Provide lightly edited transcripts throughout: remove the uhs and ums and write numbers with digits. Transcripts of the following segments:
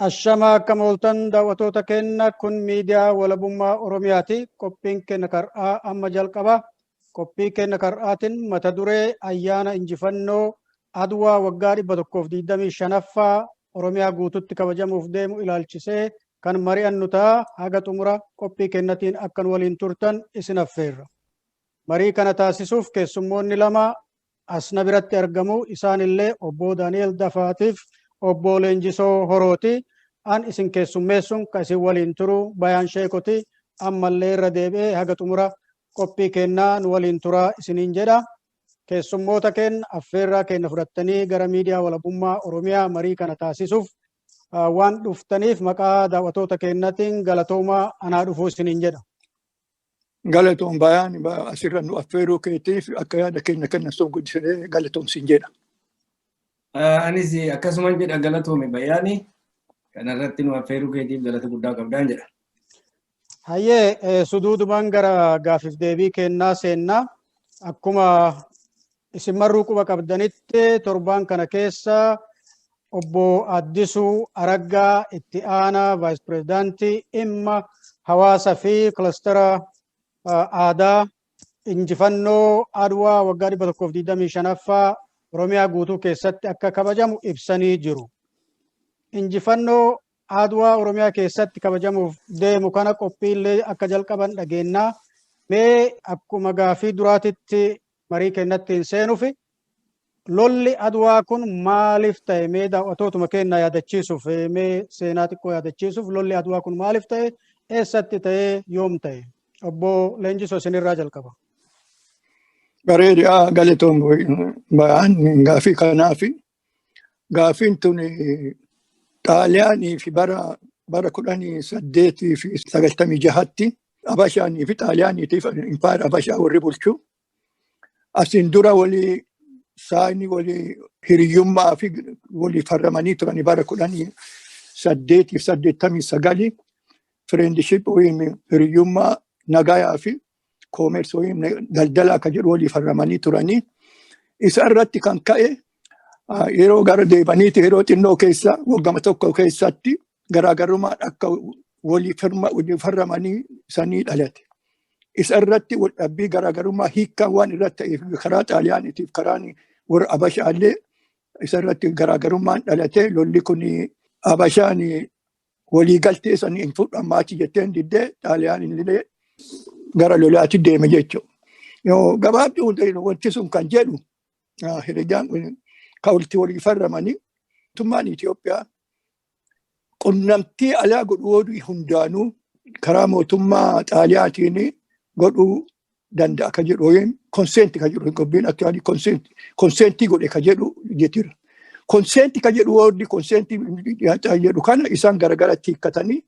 Ashamaa, akkam ooltan daawwattoota keenya? Kun miidiyaa Walabummaa Oromiyaati. Qophiin keenya kar'aa amma jalqaba. Qophii keenya kar'aatiin mata duree ayyaana injifannoo Adwaa waggaa 125ffaa Oromiyaa guututti kabajamuuf deemu ilaalchisee kan mari'annu ta'a. Haga xumura qophii keenyatiin akkan waliin turtan isin affeerra. Marii kana taasisuuf keessummoonni lama asna biratti argamu. Isaanillee obbo Daani'el Dafaatiif obbo Leenjisoo Horooti. An isin keessummeessuun kan isin waliin turu Bayaan Sheekoti. Ammallee irra deebi'ee haga xumura qophii keenyaa nu waliin turaa isiniin jedha. Keessummoota keenya affeerraa keenya fudhattanii gara miidiyaa Walabummaa Oromiyaa marii kana taasisuuf waan dhuftaniif maqaa daawwattoota keenyatiin galatoomaa, anaa dhufuu isiniin jedha. Galatoom Bayaan, asirra nu affeeruu keetiif, akka yaada keenya kenna sun guddisee galatoom siin jedha. Anis akkasuman jedha, galatoome Bayaani, kanarratti nu affeeruu keetiif galata guddaa qabdaan jedha. Hayyee, suduudumaan gara gaafiif deebii kennaa seennaa. Akkuma isin marruu quba qabdanitti, torbaan kana keessa obbo Addisuu Araggaa, itti aanaa vice pirezidaantii dhimma hawaasa fi kilastara aadaa, injifannoo Adwaa waggaa 125ffaa Oromiyaa guutuu keessatti akka kabajamu ibsanii jiru. Injifannoo Adwaa Oromiyaa keessatti kabajamuuf deemu kana qophiillee akka jalqaban dhageennaa. Mee akkuma gaafii duraatitti marii keenyatti hin seenufi, lolli Adwaa kun maaliif ta'e? Mee daawwattootuma keenya yaadachiisuuf, mee seenaa xiqqoo yaadachiisuuf, lolli Adwaa kun maaliif ta'e, eessatti ta'e, yoom ta'e? Obbo Leenjisoo, isinirraa jalqaba. Bareedaa, galatoom Bayaan gaafii kanaafi. Gaafiin tun Xaaliyaanii fi bara 1896tti Abashaanii fi Xaaliyaaniitiif impaayera Abashaa warri bulchu asiin dura walii saayinii walii hiriyyummaa fi walii farramanii turanii, bara 1889 friendship waliin, hiriyyummaa nagayaa fi commerce waliin, daldala akka jedhu walii farramanii turanii. Isa irratti kan ka'e yeroo gara deebaniiti, yeroo xinnoo keessa, waggama tokko keessatti garaagarummaan akka walii farramanii sanii dhalate. Isa irratti waldhabbii garaagarummaa hiikkaan waan irratti ta'eef, karaa Xaaliyaaniitiif karaan warra Abashaallee isa irratti garaagarummaan dhalate. Lolli kun Abashaan waliigaltee sanii hin fudhamaachi jetteen diddee, Xaaliyaan illee gara lolaatti deeme jechuudha. Yoo gabaabduu wanti sun kan jedhu, hiriyyaan kan walitti walii farramanii, mootummaan Itoophiyaa qunnamtii alaa godhuu hundaanuu karaa mootummaa Xaaliyaatiin godhuu danda'a ka jedhu, consent ka jedhu, qophiin actually consentii godhe ka jedhu jechuudha. Consent ka jedhu, warri consentii jedhu kana isaan garagaratti hiikkatanii,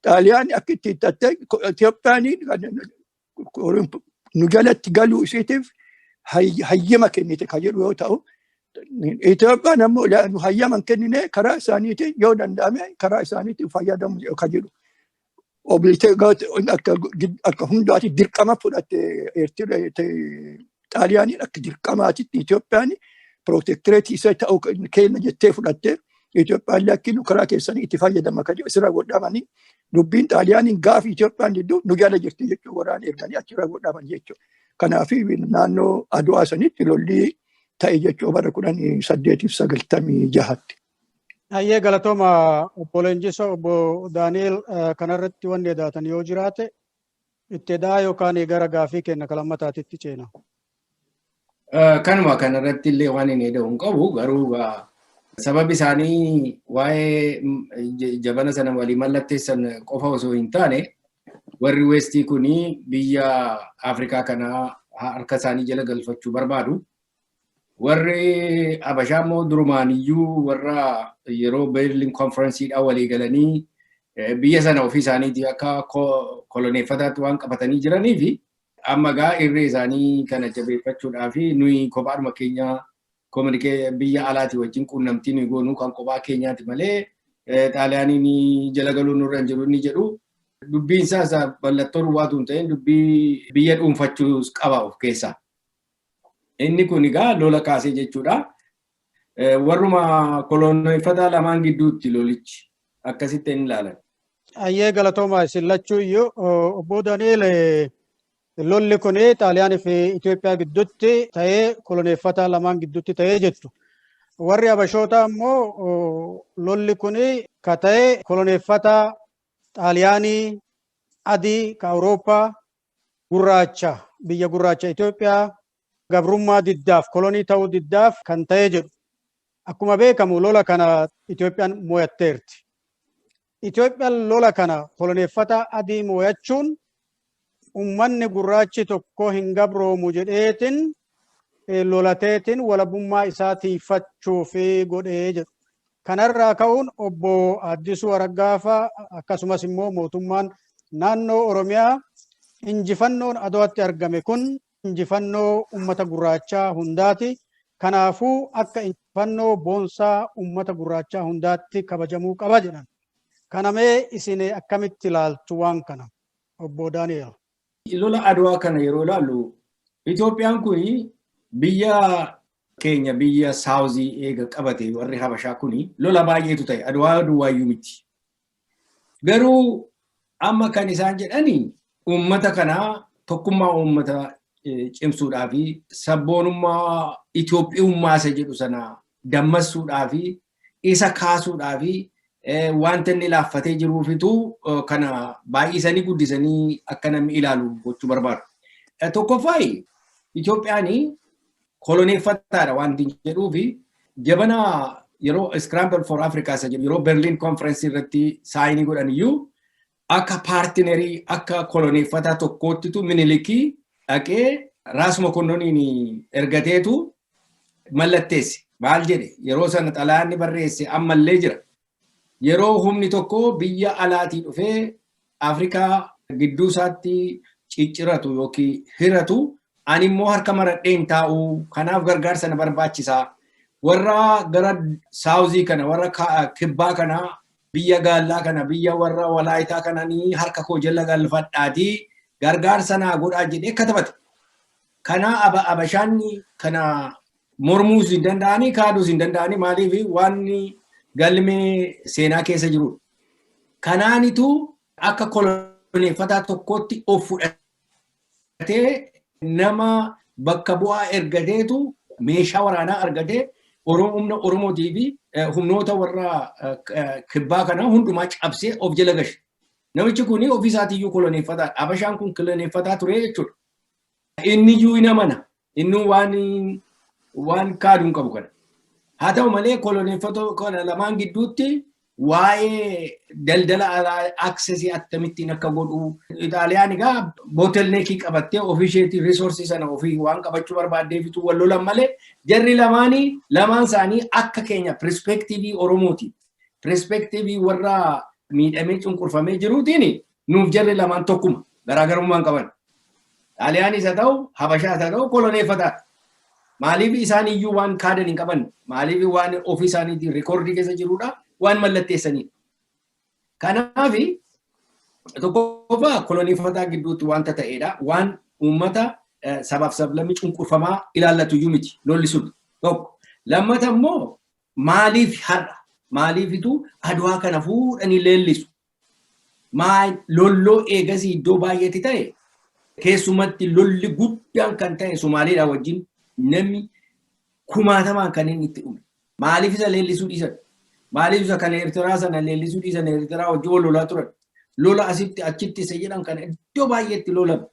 Xaaliyaan akka itti hiikkatte Itoophiyaan nu jalatti galuu isiitiif hayyama kennite ka jedhu yoo ta'u, Itoophiyaan ammoo nu hayyama hin kennine, karaa isaaniitiin yoo danda'ame karaa isaaniitiin fayyadamu ka jedhu. Obligate akka hundaati dirqama fudhatte Xaaliyaaniin, akka dirqamaatitti Itoophiyaan protectorate isa ta'uu kenna jettee fudhatte. Itoophiyaan lakkiin karaa keessanii itti fayyadama kan jedhu isirra godhamanii, dubbiin Xaaliyaaniin gaafi Itoophiyaan jidduu nu jala jirti jechuun waraana erganii achirra godhaman jechuudha. Kanaaf naannoo Adwaa sanitti lolli ta'e jechuudha, bara 1896tti. Hayyee, galatooma obbo Leenjisoo. Obbo Daani'el, kanarratti wanni edaatan yoo jiraate itti edaa yookaan gara gaafii keenya kalammataatitti ceena. Kanuma kanarratti illee waan inni eda'u hin qabu, garuu sababi isaanii waa'ee jabana sana walii mallatteessan qofa osoo hin taane, warri Westii kuni biyya Afrikaa kana harka isaanii jala galfachuu barbaadu. Warri Abashaa immoo durumaan iyyuu warra yeroo Berlin Conferenceiidhaan walii galanii biyya sana ofii isaaniitii akka koloneeffataatti waan qabatanii jiranii fi amma gaa irree isaanii kana jabeeffachuudhaa fi nuyi kophaadhuma keenya communicate biyya alaatii wajjin quunnamtii nuyi goonuu kan kophaa keenyaati malee Xaaliyaaniin jala galuun nurra hin jiru inni jedhu, dubbiin isaas mallattoo duwwaatu hin ta'in, dubbii biyya dhuunfachuus qaba of keessaa. Inni kun egaa lola kaasee jechuudha. Warruma koloneeffataa lamaan gidduutti lolichi. Akkasitti hin ilaalan. Ayyee, galatooma isin lachuu iyyuu. Obbo Daniel, lolli kun Xaaliyaanii fi Itoophiyaa gidduutti ta'ee, koloneeffataa lamaan gidduutti ta'ee jettu. Warri Habashootaa immoo lolli kun ka ta'e koloneeffataa Xaaliyaanii adii ka Awurooppaa gurraacha biyya gurraacha Itoophiyaa gabrummaa diddaaf, kolonii ta'uu diddaaf kan ta'e jedhu. Akkuma beekamu lola kana Itoophiyaan mo'atteerti. Itoophiyaan lola kana koloneeffataa adii mo'achuun ummanni gurraachi tokko hin gabroomu jedheetiin lolateetiin walabummaa isaa tiifachuuf godhee jedhu. Kanarraa ka'uun obbo Addisuu Araggaafa akkasumas immoo mootummaan naannoo Oromiyaa injifannoon Aduwaatti argame kun injifannoo ummata gurraachaa hundaati. Kanaafuu akka injifannoo boonsaa ummata gurraachaa hundaatti kabajamuu qaba jedhan. Kanamee isin akkamitti ilaaltu waan kana, obbo Daani'el? Lola Adwaa kana yeroo ilaallu, Itoophiyaan kun biyya keenya, biyya southii eega qabate warri Habashaa kun lola baay'eetu ta'e, Adwaa duwwaayyuu miti. Garuu amma kan isaan jedhani uummata kanaa tokkummaa uummata cimsuudhaa fi sabboonummaa Itoophiyummaa isa jedhu sana dammassuudhaa fi isa kaasuudhaa fi wanta inni laaffatee jiruufitu kana baay'isanii guddisanii akka namni ilaalu gochuu barbaadu. Tokkoffaa, Itoophiyaan koloneeffataadha wanti jedhuufi jabana yeroo Scramble for Africa isa jedhu, yeroo Berlin Conference irratti signii godhan iyyuu, akka partnerii, akka koloneeffataa tokkoottitu Minilikii dhaqee Raas Mokononiin ergateetu mallatteesse. Maal jedhe? Yeroo sana xalayaanni barreesse ammallee jira. Yeroo humni tokko biyya alaatii dhufee Afrikaa gidduu isaatti cicciratu yookiin hiratu, ani immoo harka maradheen taa'u, kanaaf gargaarsa na barbaachisaa. Warra gara southii kana, warra kibbaa kana, biyya gaallaa kana, biyya warra Walaayitaa kananii harka koo jala galfadhaatii gargaarsa naa godhaa jedhee katabate. Kana Abashaanni kana mormuus hin danda'anii, kaaduus hin danda'anii. Maaliif? Waan galmee seenaa keessa jirudha. Kanaanitu akka koloneeffataa tokkootti of fudhatee nama bakka bu'aa ergateetu meeshaa waraanaa argatee humna Oromootii fi humnoota warra kibbaa kana hundumaa cabsee of jala gashe. Namichi kun ofii isaatiiyyuu koloneeffataadha. Abashaan kun koloneeffataa ture jechuudha. Inni iyyuu hin amana. Inni waan kaaduu hin qabu kana. Haa ta'u malee, koloneeffatoo kana lamaan gidduutti waa'ee daldala alaa accessii akkamittiin akka godhu, Xaaliyaan egaa bottleneckii qabattee ofii isheetii resourcii sana ofii waan qabachuu barbaaddeefitu wal lolan malee, jarri lamaanii lamaan isaanii akka keenya perspectiveii Oromooti. Perspectiveii warra miidhamee cunqurfamee jiruutiin nuuf jarri lamaan tokkuma, garaagarummaan qaban. Xaaliyaanis haa ta'u, Habashaas haa ta'u, koloneeffataadha. Maaliif? Isaan iyyuu waan kaadan hin qaban. Maaliif? Waan ofii isaaniitiin recordii keessa jirudha. Waan mallatteessanidha. Kanaaf tokkoffaa koloneeffataa gidduutti wanta ta'edha. Waan uummata sabaaf sablammii cunqurfamaa ilaallatu iyyuu miti lolli sun tokko. Lammata immoo, maaliif har'a, maaliifitu Adwaa kana fuudhanii leellisu? Maal lolloo eegasii iddoo baay'eetti ta'e, keessumatti lolli guddaan kan ta'e Somaaliidhaa wajjin namni kumaatamaan kan inni itti dhume. Maaliif isa leellisuu dhiisan? Maaliif isa kan Eertiraa sana leellisuu dhiisan? Eertiraa wajjin wal lolaa turan. Lola asitti achitti isa jedhan kana iddoo baay'eetti lolan.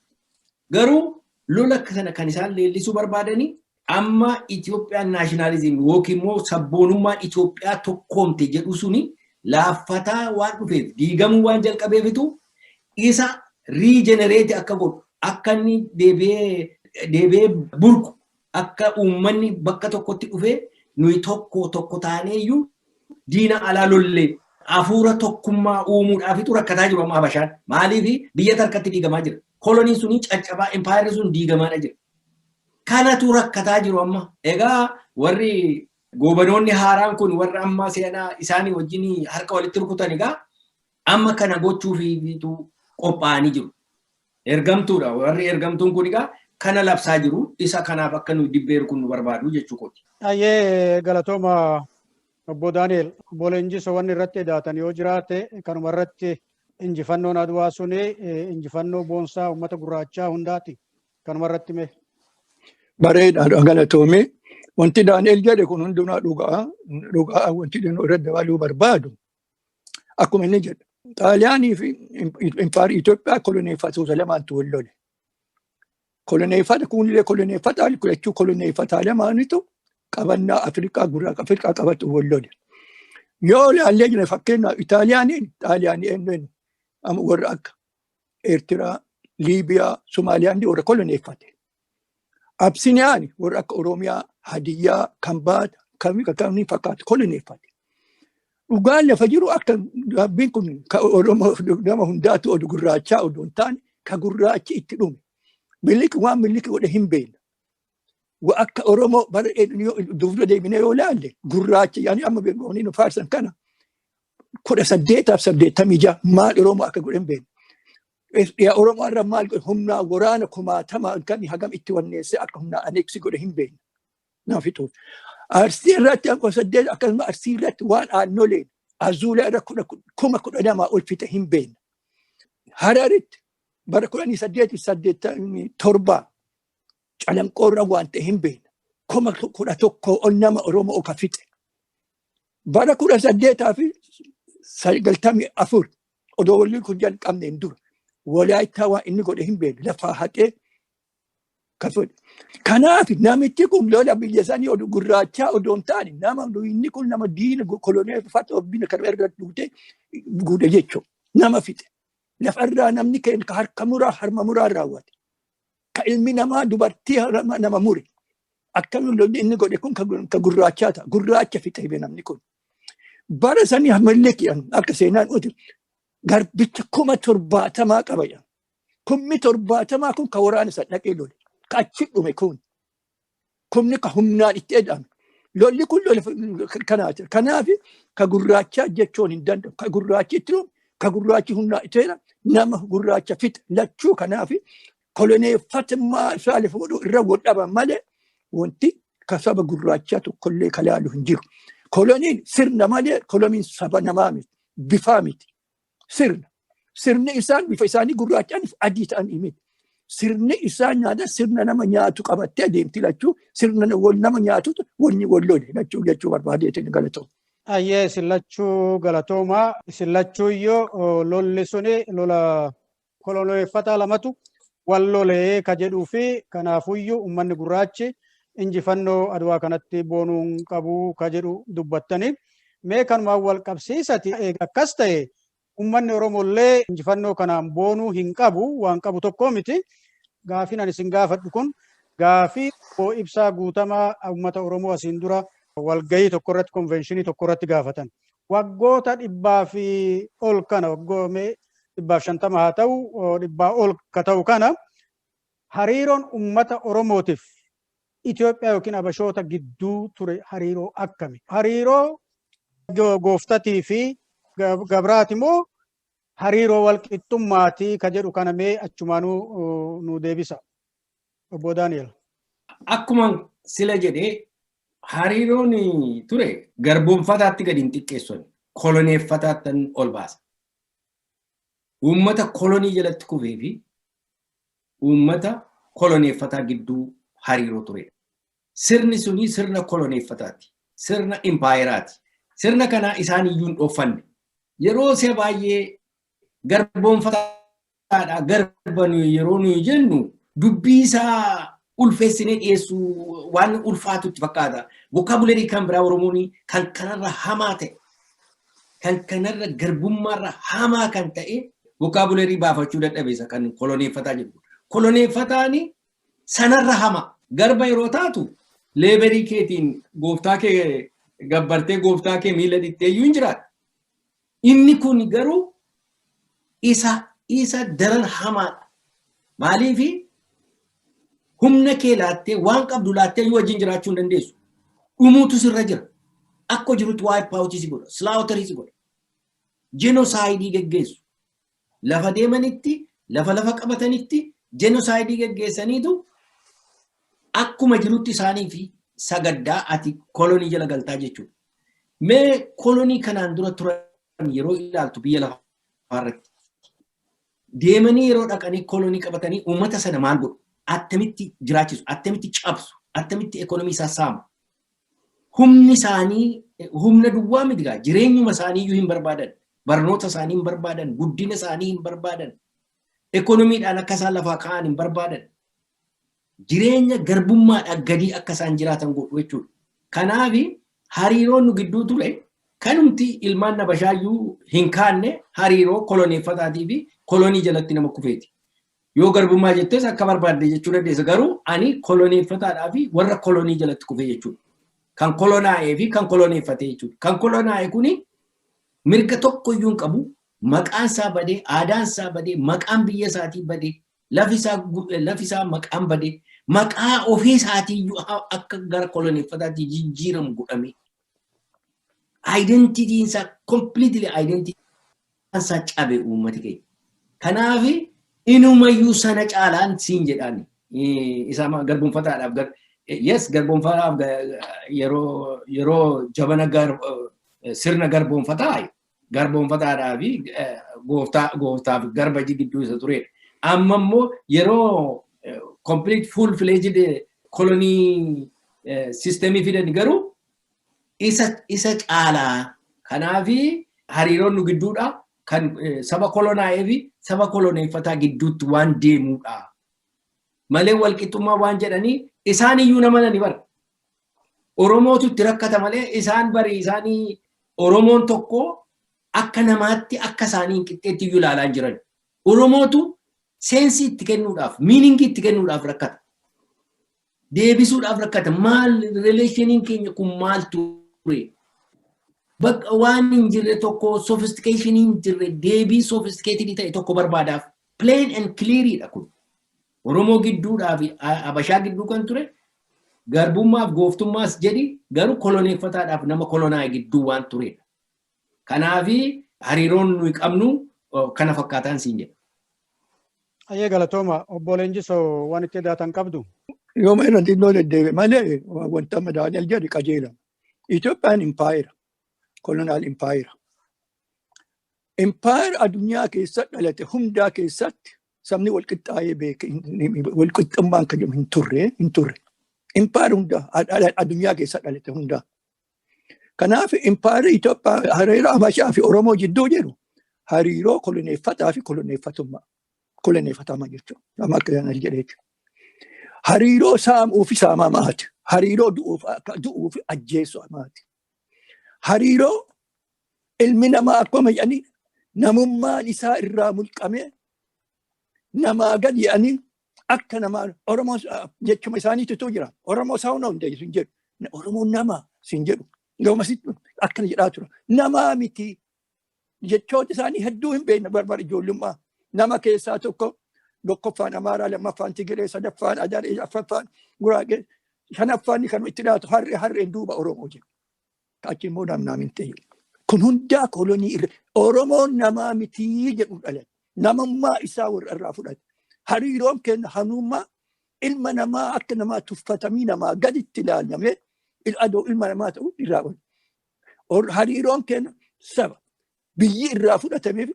Garuu lola sana kan isaan leellisuu barbaadanii amma Itoophiyaan nationalism yookiin immoo sabboonummaan Itoophiyaa tokkoomte jedhu suni laaffataa waan dhufeef, diigamuu waan jalqabeefitu isa regenerate akka godhu, akka inni deebi'ee deebi'ee burqu, akka uummanni bakka tokkotti dhufee nuyi tokko tokko taaneeyyuu diina alaa lollee hafuura tokkummaa uumuudhaafitu rakkataa jiru amma Habashaan. Maaliif? Biyya harkatti diigamaa jira. Koloniin suni caccabaa, impaayerri sun diigamaadha jira. Kanatu rakkataa jiru amma. Egaa warri goobanoonni haaraan kun, warra amma seenaa isaanii wajjin harka walitti rukutan, egaa amma kana gochuufiitu qophaa'anii jiru. Ergamtuudha. Warri ergamtuun kun egaa kana labsaa jiru. Isa kanaaf akka nu dibbee rukunnu barbaadu jechuu kooti. Ayyee, galatooma. Obbo Daani'el, obbo Leenjisoo wanni irratti edaatan yoo jiraate kanuma irratti injifannoon Adwaa suni injifannoo boonsaa uummata gurraachaa hundaati. Kanuma irratti mee. Bareedaadha, galatoomee. Wanti Daani'el jedhe kun hundinuu dhugaa. Dhugaa wanti inni irratti dabaluu barbaadu. Akkuma inni jedhe. Xaaliyaanii fi impaayerri Itoophiyaa koloneeffatoota lamaantu wal lole. Koloneeffata kunillee koloneeffataa jechuu koloneeffataa lamaanitu qabannaa Afrikaa, gurraacha Afrikaa qabatu wal lole. Yoo ilaallee jira, fakkeenyaaf Itaaliyaaniin, Xaaliyaanii eenyu amma warra akka Eertiraa, Liibiyaa, Somaaliyaan warra koloneeffate. Absiniyaan warra akka Oromiyaa, Hadiyyaa, Kambaata, kamii kamii fakkaatu koloneeffate. Dhugaan lafa jiru akka dubbiin kun ka Oromoo nama hundaatu oduu gurraachaa oduu hin taane ka gurraachi itti dhume. Minilik waan Minilik godhe hin beekna. Wa akka Oromoo bara dugda deebinee yoo ilaalle, gurraacha yaani amma beekumni nu faarsan kana 1886 maal Oromoo akka godhe hin beekna. Dhiyaa Oromoo irra maal godhe, humnaa waraana kumaatama kan hagam itti wanneessee akka humnaa annex godhe hin beekna. Nama fixuuf. Arsii irratti 18 akkasuma Arsii irratti waan Aannoleen Azuulaa irra 12,000 ol fixe hin beekna. Hararitti bara 1887 Calanqoo irra waan ta'e hin beekna. 11,000 ol nama Oromoo ka fixe. Bara 1894 odoo walli kun jalqabneen dura Walaayittaa waan inni godhe hin beekne, lafaa haqee ka fedhe. Kanaaf namichi kun lola biyya sanii oduu gurraachaa odoo hin taane, nama inni kun nama diina koloneeffata biyya kana irra duute guute jechuudha. Nama fixe. Lafarraa namni keenya ka harka muraa harma muraa raawwate. Ka ilmi namaa dubartii nama mure. Akkamiin lolli inni godhe kun ka gurraachaa ta'a. Gurraacha fixe namni kun. Bara sanii Minilik akka seenaan uti garbicha 70,000 qaba. 70,000 kun ka waraana isa dhaqee lole. Ka achi dhume kun. Kumni ka humnaan itti eda'ame. Lolli kun lola kanaati. Kanaaf ka gurraachaa jechuun hin danda'u. Ka gurraachi itti dhume, ka gurraachi humnaa itti eda'ame, nama gurraacha fixe lachuu. Kanaaf koloneeffatummaa isaa lafa godhuu irra wal dhaban malee wanti ka saba gurraachaa tokkollee ka laalu hin jiru. Koloniin sirna malee koloniin saba namaa miti, bifaa miti. Sirna. Sirni isaan bifa isaanii gurraachaan adii ta'an miti. Sirni isaan nyaata sirna nama nyaatu qabattee adeemti lachuu, sirna wal nama nyaatutu wanni wal lole lachuu jechuu barbaadeetiin, galatoo. Ayyee, isin lachuu galatoomaa. Isin lachuu iyyuu lolli suni lola koloneeffataa lamatu wal lolee ka jedhuu fi kanaafuyyuu uummanni gurraachi injifannoo Adwaa kanatti boonuun qabu ka jedhu dubbattanii. Mee kanumaan wal qabsiisati, eega akkas ta'e uummanni Oromoo illee injifannoo kanaan boonuu hin qabu, waan qabu tokko miti. Gaafiin ani isin gaafadhu kun gaafii obbo Ibsaa Guutamaa uummata Oromoo asiin dura walgahii tokko irratti, convention tokko irratti gaafatan. Waggoota dhibbaa fi ol kana, waggoomee 150 haa ta'u, 100 ol ka ta'u kana, hariiroon uummata Oromootiif Itoophiyaa yookiin Abashoota gidduu ture hariiroo akkami? Hariiroo gooftatii fi gabraati moo hariiroo walqixxummaatii ka jedhu kana mee achumaanuu nu deebisa. Obbo Daani'el. Akkuma sila jedhee, hariiroon ture garboonfataatti gadi hin xiqqeessan, koloneeffataatti ol baasa. Uummata kolonii jalatti kufee fi uummata koloneeffataa gidduu hariiroo turedha. Sirni suni sirna koloneeffataati. Sirna impaayeraati. Sirna kana isaan iyyuu hin dhooffanne. Yeroo si'a baay'ee garboonfataadha garba yeroo nuyi jennu dubbii isaa ulfeessinee dhiyeessuu waan ulfaatu itti fakkaata. Vocabulary kan biraa Oromoon kan kanarra hamaa ta'e, kan kanarra garbummaarra hamaa kan ta'e vocabulary baafachuu dadhabeessa kan koloneeffataa jedhu. Koloneeffataan sanarra hama. Garba yeroo taatu labor keetiin gooftaa kee gabbartee, gooftaa kee miila dhiqxee iyyuu hin jiraatu. Inni kun garuu isa daran hamaadha. Maaliifi, humna kee laattee, waan qabdu laattee iyyuu wajjin jiraachuu hin dandeessu. Dhumuutu sirra jira. Akka jirutti wipe out si godha. Slaughter si godha. Genocide geggeessu. Lafa deemanitti, lafa qabatanitti genocide geggeessaniitu akkuma jirutti isaanii fi sagaddaa ati kolonii jala galtaa jechuudha. Mee kolonii kanaan dura turan yeroo ilaaltu, biyya lafaarratti deemanii yeroo dhaqanii kolonii qabatanii uummata sana maal godhu? Attamitti jiraachisu? Attamitti cabsu? Attamitti ekonomii isaa saamu? Humni isaanii humna duwwaa miti gaa, jireenyuma isaanii iyyuu hin barbaadan. Barnoota isaanii hin barbaadan. Guddina isaanii hin barbaadan. Ekonomiidhaan akka isaan lafaa ka'an hin barbaadan. Jireenya garbummaadhaan gadii akka isaan jiraatan godhu jechuudha. Kanaaf hariiroon nu gidduu ture kanumti ilmaan nabashaayyuu hin kaanne hariiroo koloneeffataatii fi kolonii jalatti nama kufeeti. Yoo garbummaa jettes akka barbaadde jechuu dandeessa, garuu ani koloneeffataadhaa fi warra kolonii jalatti kufee jechuudha. Kan kolonaa'ee fi kan koloneeffate jechuudha. Kan kolonaa'e kuni mirga tokko iyyuu hin qabu. Maqaan isaa badee, aadaan isaa badee, maqaan biyya isaatii badee, lafi isaa maqaan badee, maqaa ofii isaatii iyyuu akka gara koloneeffataatti jijjiiramu godhame. Identityn isaa completely, identityn isaa cabe uummati keenya. Kanaaf inumayyuu sana caalaan siin jedhaan isa garboonfataadhaaf, yes, garboonfataadhaaf yeroo jabana sirna garboonfataa, garboonfataadhaa fi gooftaaf garba gidduu isa turedha. Amma immoo yeroo complete full fledged colony systemii fidan garuu isa caalaa. Kanaaf hariiroon nu gidduudha kan saba kolonaa'ee fi saba koloneeffataa gidduutti waan deemuudha. Malee walqixxummaa waan jedhanii isaan iyyuu nama nani bara. Oromootu itti rakkata malee isaan bari isaanii Oromoon tokko akka namaatti akka isaanii hin qixxeetti iyyuu ilaalaa jiran. Oromootu sense itti kennuudhaaf, meaning itti kennuudhaaf rakkata. Deebisuudhaaf rakkata. Maal relationiin keenya kun, maal ture? Bakka waan hin jirre tokko, sophistication hin jirre, deebii sophisticated ta'e tokko barbaadaaf. Plain and clearidha kun. Oromoo gidduudhaa fi Habashaa gidduu kan ture garbummaaf gooftummaas jedhi, garuu koloneeffataadhaaf nama kolonaa'e gidduu waan turedha. Kanaafi hariiroon nuyi qabnu kana fakkaataan siin jedha. Ayyee, galatooma. Obbo Leenjisoo, waan itti daatan qabdu. Yooma irra xinnoo deddeebi'e malee wanta amma Daani'el jedhe qajeelama. Itoophiyaan impaayera. Colonial impaayera. Impaayera addunyaa keessa dhalate hundaa keessatti sabni wal qixxaayee beeke, wal qixxummaan kan jedhamu hin turre, hin turre. Impaayera hundaa addunyaa keessa dhalate hundaa. Kanaaf impaayerri Itoophiyaa hariiroo Habashaa fi Oromoo jidduu jiru hariiroo koloneeffataa fi koloneeffatummaa. Koloneeffatama jechuudha. Amma akka Daani'el jedheeti. Hariiroo saamuu fi saamamaati. Hariiroo du'uu fi ajjeessumaati. Hariiroo ilmi namaa akkuma jedhanii namummaan isaa irraa mulqamee namaa gad jedhanii akka namaa Oromoo jechuma isaaniitu jira. Oromoo isaa hunda hin jedhu. Oromoon nama sin jedhu. Gaumasitti akkana jedhaa tura. Namaa miti, jechoota isaanii hedduu hin beekne barbar ijoollummaa. Nama keessaa tokko, tokkoffaan Amaaraa, lammaffaan Tigiree, sadaffaan Adaree, afuraffaan Guraagee, shanaffaan kan itti dhiyaatu harree, harreen duuba Oromoo jedhu. Achi immoo namnaa min ta'e. Kun hundaa kolonii irra Oromoon namaa mitii jedhu dhalate. Namummaa isaa warra irraa fudhate. Hariiroon keenya hanummaa ilma namaa akka namaa tuffatamii namaa gaditti ilaalamee adoo ilma namaa ta'u irraa oolu. Hariiroon keenya saba biyyi irraa fudhatameef,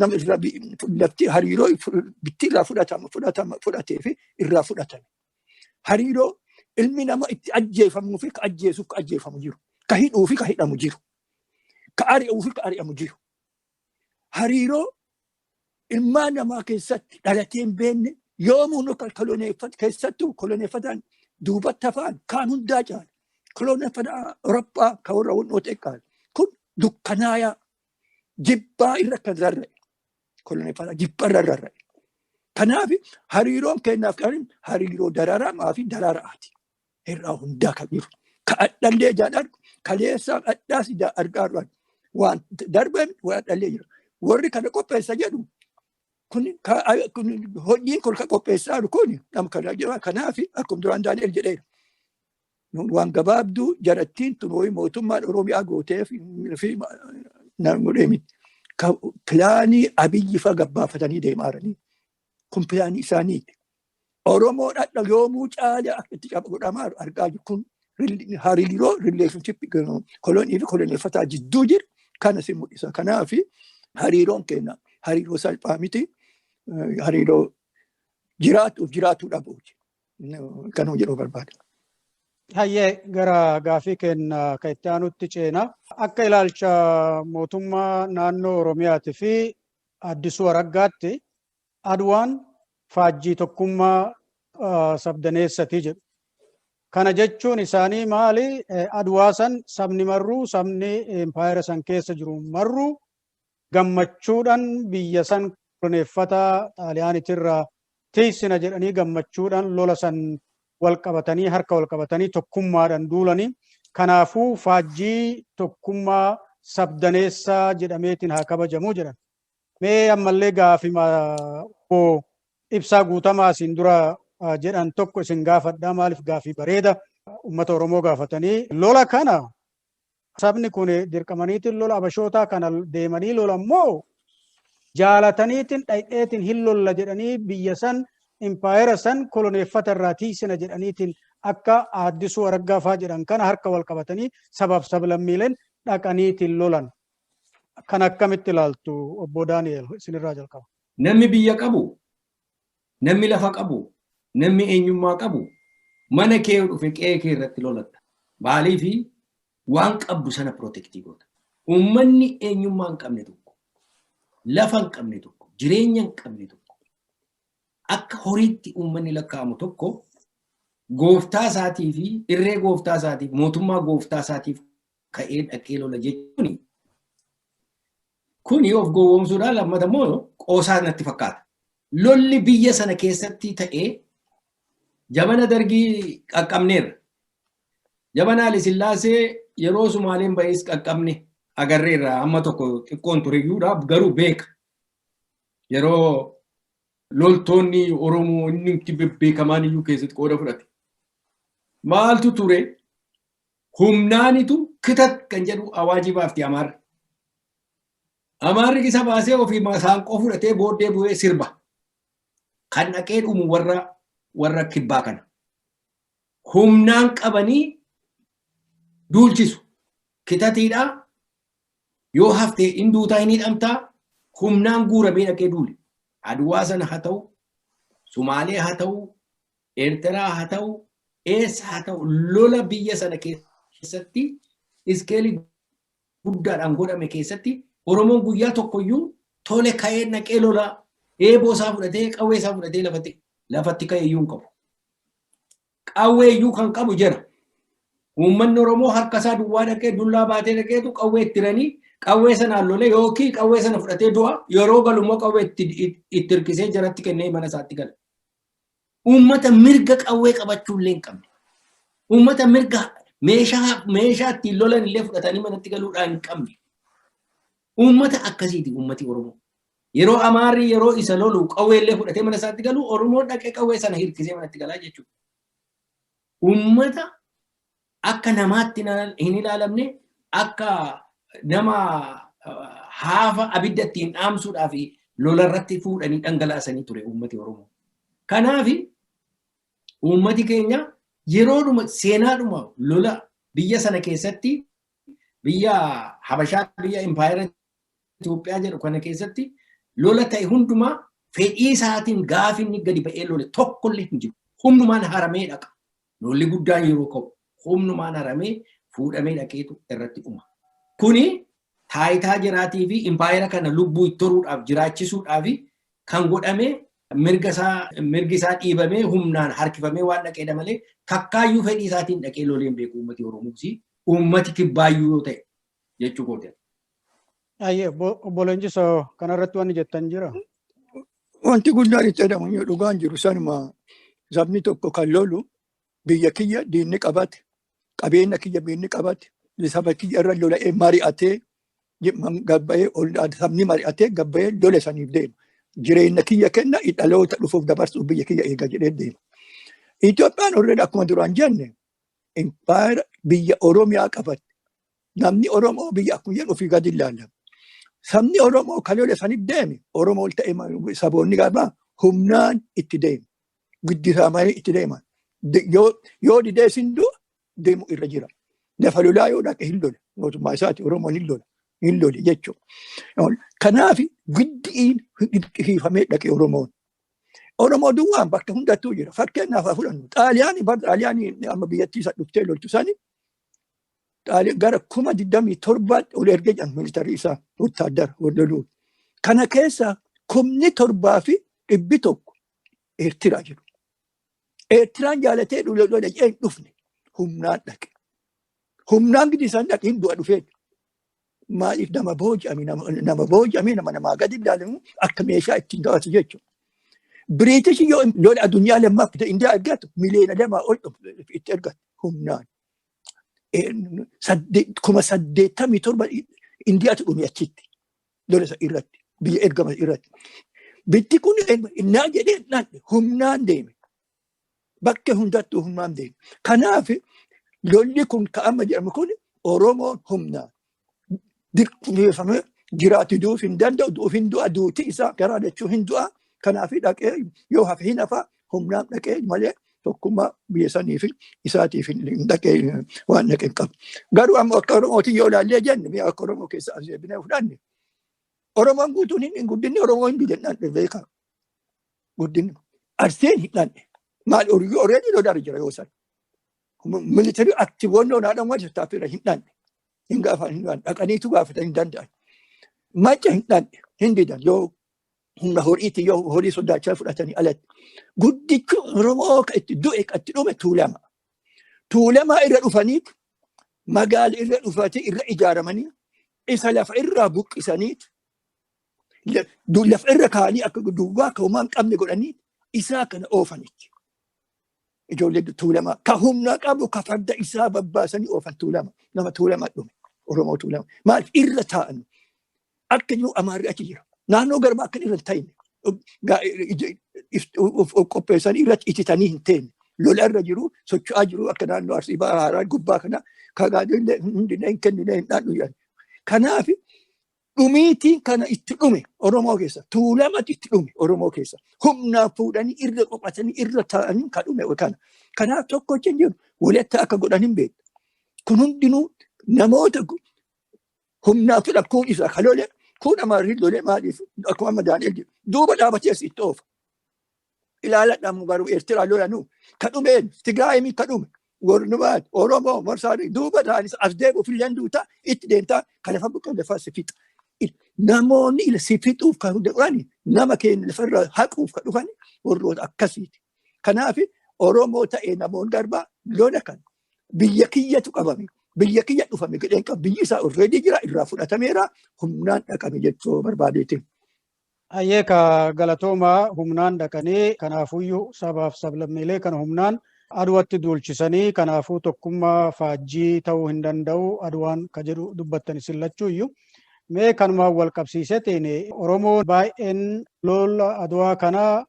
nama irraa lafti hariiroo bitti irraa fudhatama fudhatama fudhatee fi irraa fudhatame. Hariiroo ilmi nama itti ajjeefamuu fi ka ajjeesuuf ka ajjeefamu jiru. Ka hidhuu fi ka hidhamu jiru. Ka ari'uu fi ka ari'amu jiru. Hariiroo ilmaan namaa keessatti dhalatee hin beekne yoomuu nu koloneeffatu, keessattuu koloneeffataan duubatti hafaan kaan hundaa caala. Koloneeffataa Awurooppaa ka warra wannoo xiqqaan kun dukkanaayaa jibbaa irra kan rarra'e. Koloneeffataa jibba irra rarra'e. Kanaaf hariiroon kennaaf kan hariiroo dararamaa fi dararaati. Irraa hundaa kan jiru. Ka adhallee ijaan argu, kaleessaan adhaas ijaan argaa jiran. Waan darbeen waan adhallee jira. Warri kana qopheessa jedhu kun hojiin kun kan qopheessaa jiru kun nama kana jira. Kanaaf akkuma duraan Daani'el jedheera. Waan gabaabduu jarattiin tun ho'i mootummaan Oromiyaa gooteef fi godhee miti. Pilaanii Abiyyi fa gabbaafatanii deemaa jiranii. Kun pilaanii isaaniiti. Oromoo dhadha yoomuu caala akka itti godhamaa argaa jiru kun. Hariiroo relationship kolonii fi koloneeffataa jidduu jiru kana si mul'isa. Kanaaf hariiroon keenya hariiroo salphaa miti. Hariiroo jiraatuuf jiraatuu dhabuuti. Kanuma jedhuu barbaada. Hayyee, gara gaafii keenya kan itti aanutti ceena. Akka ilaalcha mootummaa naannoo Oromiyaatii fi Addisuu Araggaatti Adwaan faajjii tokkummaa sabdaneessatii jedhu. Kana jechuun isaanii maali? Adwaa san sabni marruu, sabni impaayera san keessa jiru marruu gammachuudhaan biyya san koloneeffata Xaaliyaanitirraa tiisina jedhanii gammachuudhaan lola san wal qabatanii, harka wal qabatanii, tokkummaadhaan duulanii, kanaafuu faajjii tokkummaa sabdaneessaa jedhameetiin haa kabajamuu jedhan. Mee ammallee gaafima obbo Ibsaa Guutamaa asiin dura jedhan tokko isin gaafadhaa. Maaliif gaafii bareeda uummata Oromoo gaafatanii, lola kana sabni kun dirqamaniitiin lola abashootaa kana deemanii lola immoo jaalataniitiin dhayxeetiin hin lolla jedhanii, biyya san, impaayera san koloneeffata irraa tiisina jedhaniitiin akka Addisuu Araggaa faa jedhan kana harka wal qabatanii sabaaf sablammiileen dhaqaniitiin lolan. Kan akkamitti ilaaltu, obbo Daani'el? Isinirraa jalqaba. Namni biyya qabu, namni lafa qabu, namni eenyummaa qabu mana kee dhufe qe'ee kee irratti lolatta. Maaliifi? Waan qabdu sana protect goota. Uummanni eenyummaa hin qabne tokko, lafa hin qabne tokko, jireenya hin qabne tokko, akka horiitti uummanni lakkaa'amu tokko gooftaa isaatii fi irree gooftaa isaatiif, mootummaa gooftaa isaatiif ka'ee dhaqee lola jechuun kuni of gowwoomsuudhaan, lammata immoo qoosaa natti fakkaata. Lolli biyya sana keessatti ta'ee jabana Dargii qaqqabneerra. Jabana Haile Sillaasee yeroo Sumaaleen ba'ees qaqqabne agarreerra, amma tokko xiqqoon tureyyuudha garuu beeka. Yeroo loltoonni Oromoo inni itti bebbeekamaan iyyuu keessatti qooda fudhate. Maaltu ture? Humnaanitu kitat kan jedhu awaajii baafti Amaarri. Amaarri isa baasee ofii saanqoo fudhatee booddee bu'ee sirba. Kan dhaqee dhumu warra kibbaa kana. Humnaan qabanii duulchisu. Kitatiidhaa yoo haftee hin duutaa, hin hidhamtaa, humnaan guuramee dhaqee duule. Aduwaa sana haa ta'u, Sumaalee haa ta'u, Eertiraa haa ta'u, eessa haa ta'u, lola biyya sana keessatti scale guddaadhaan godhame keessatti Oromoon guyyaa tokkoyyuu tole ka'ee naqee lola eeboo isaa fudhatee, qawwee isaa fudhatee lafatti ka'ee iyyuu hin qabu. Qawwee iyyuu kan qabu jira. Uummanni Oromoo harka isaa duwwaa dhaqee, dullaa baatee dhaqeetu qawwee itti hiranii qawwee sanaan lolee yookiin qawwee sana fudhatee du'a, yeroo galu immoo qawwee itti hirkisee jaratti kennee mana isaatti gala. Uummata mirga qawwee qabachuu illee hin qabne. Uummata mirga meeshaa ittiin lolan illee fudhatanii manatti galuudhaan hin qabne. Uummata akkasiiti uummati Oromoo. Yeroo Amaarri yeroo isa lolu qawwee illee fudhatee mana isaatti galu, Oromoon dhaqee qawwee sana hirkisee manatti galaa jechuudha. Uummata akka namaatti hin ilaalamne, akka nama haafa abidda ittiin dhaamsuudhaaf lola irratti fuudhanii dhangalaasanii ture uummati Oromoo. Kanaaf uummati keenya yeroodhuma seenaadhuma lola biyya sana keessatti, biyya Habashaa, biyya impaayera Itoophiyaa jedhu kana keessatti lola ta'e hundumaa fedhii isaatiin gaafi inni gadi ba'ee lole tokkollee hin jiru. Humnumaan haramee dhaqa. Lolli guddaan yeroo ka'u humnumaan haramee fuudhamee dhaqeetu irratti dhuma. Kuni taayitaa jiraatii fi impaayera kana lubbuu itti horuudhaaf, jiraachisuudhaaf kan godhame, mirgi isaa dhiibamee humnaan harkifamee waan dhaqeedha malee takkaayyuu fedhii isaatiin dhaqee lolee hin beeku uummati Oromoos, uummati kibbaayyuu yoo ta'e jechuu kooti. Ayyee, obbo Leenjisoo, kanarratti wanni jettan jira. Wanti guddaan itti jedhamu dhugaan jiru sanuma. Sabni tokko kan lolu biyya kiyya diinni qabate, qabeenya kiyya diinni qabate, saba kiyya irra lola'ee mari'atee gabbayee, sabni mari'atee gabbayee lola saniif deema. Jireenya kiyya kenna, dhaloota dhufuuf dabarsuuf biyya kiyya eega jedhee deema. Itoophiyaan already akkuma duraan jenne impaayera biyya Oromiyaa qabatte. Namni Oromoo biyya akkuma jedhu ofii gadi ilaallama. Sabni Oromoo kan lola saniif deeme Oromoo ta'e, saboonni gabaa humnaan itti deema. Guddisamanii itti deeman. Yoo didee sin du'a. deemu irra jira. Lafa lolaa yoo dhaqe hin lola. Mootummaa isaati Oromoon hin lola. Hin lole jechuudha. Kanaaf giddiin hiifamee dhaqe Oromoon. Oromoo duwwaan bakka hundattuu jira. Fakkeenyaaf haa fudhannu. Xaaliyaanii bar Xaaliyaanii amma biyyattii isa dhuftee loltu sani gara 27,000tti ol ergee jedhan military isaa wottaaddara loluu. Kana keessa 7,100 Eertiraa jiru. Eertiraan jaalatee lola jedhee hin dhufne, humnaan dhaqe. Humnaan gidi isaan dhaqe, hin du'a dhufee. Maaliif? Nama booji'ame, nama booji'ame, nama namaa gadi ilaalamu, akka meeshaa ittiin to'atu jechuudha. Biriitish yoo lola addunyaa lammaaf Indiyaa ergatu 2 miliyoona ol itti ergatu humnaan. 87,000 Indiyaatu dhume achitti lola isa irratti, biyya ergama irratti. Bitti kun innaa jedhee humnaan deeme. Bakka hundattuu humnaan deeme. Kanaaf lolli kun ka'ama jedhamu kun Oromoon humnaan dirqisiifamee jiraatu, du'uuf hin danda'u, du'uuf hin du'a, duuti isaa garaa jechuu hin du'a. Kanaaf dhaqee yoo hafe hin hafa, humnaan dhaqee malee tokkummaa biyya sanii fi isaatiif hin dhaqee, waan dhaqee hin qabu. Garuu amma akka Oromootiin yoo ilaallee jenne, mi'a akka Oromoo keessa as deebinee fudhanne, Oromoon guutuun hin guddinni Oromoo hin dide beekaa. Guddinni Arseen hin dhanne. Maal already lolaan jira yoo san. Military activoonni olaanaan waan tattaaffii hin dhanne. Hin gaafan, hin dhanne, dhaqaniitu gaafatan hin danda'an. Macca hin dhanne, hin didan, yoo humna horiitti yoo horii sodaachaa fudhatanii alatti. Guddichi Oromoo ka itti du'e, ka itti dhume Tuulama. Tuulamaa irra dhufaniit magaala irra dhufatee irra ijaaramanii isa lafa irraa buqqisaniit lafa irra kaa'anii akka duwwaa akka homaa hin qabne godhanii isaa kana oofanitti. Ijoollee Tuulamaa ka humna qabu ka farda isaa babbaasanii oofan. Tuulama nama Tuulamaa dhume, Oromoo Tuulama. Maaliif irra taa'an? Akka jiru Amaarri achi jira. Naannoo garbaa akka irra hin ta'ine qopheessanii irratti ititanii hin teenye. Lola irra jiru, socho'aa jiru, akka naannoo Arsii Bahaa Haraa gubbaa kana kagaadillee hundinee hin kennine, hin dhaadhu jedhan. Kanaaf dhumiitiin kana itti dhume Oromoo keessa, Tuulamatti itti dhume Oromoo keessa, humnaan fuudhanii irra qophatanii irra taa'anii ka dhume kana. Kanaaf tokko hin jiru, walitti akka godhan hin beektu. Kun hundinuu namoota humnaa fedha. Kun isa ka lole, kun Amaarri lole. Maaliif? Akkuma amma Daani'el jedhu duuba dhaabatee as itti oofa. Ilaaladha, garuu Eertiraa lolanuu ka dhumeen Tigraayimii ka dhume warnumaan Oromoo Morsaanii duuba ta'anis as deebi'uuf illee duutaa itti deemtaa kan lafa buqqee lafa si fixa. Namoonni ila si fixuuf kan dhufan, nama keenya lafarraa haquuf kan dhufan warroota akkasiiti. Kanaaf Oromoo ta'ee namoonni garbaa lola kan biyya kiyyatu qabame, biyya kiyya dhufame jedheen qabu, biyyi isaa already jira, irraa fudhatameera, humnaan dhaqame jechuu barbaadeetiin. Ayyee, ka galatoomaa. Humnaan dhaqanii, kanaafuyyuu sabaaf sablammiilee kana humnaan Aduwatti duulchisanii, kanaafuu tokkummaa faajjii ta'uu hin danda'u Aduwaan ka jedhu dubbattan isin lachuuyyuu. Mee kanumaan wal qabsiisetiin, Oromoon baay'een lola Aduwaa kana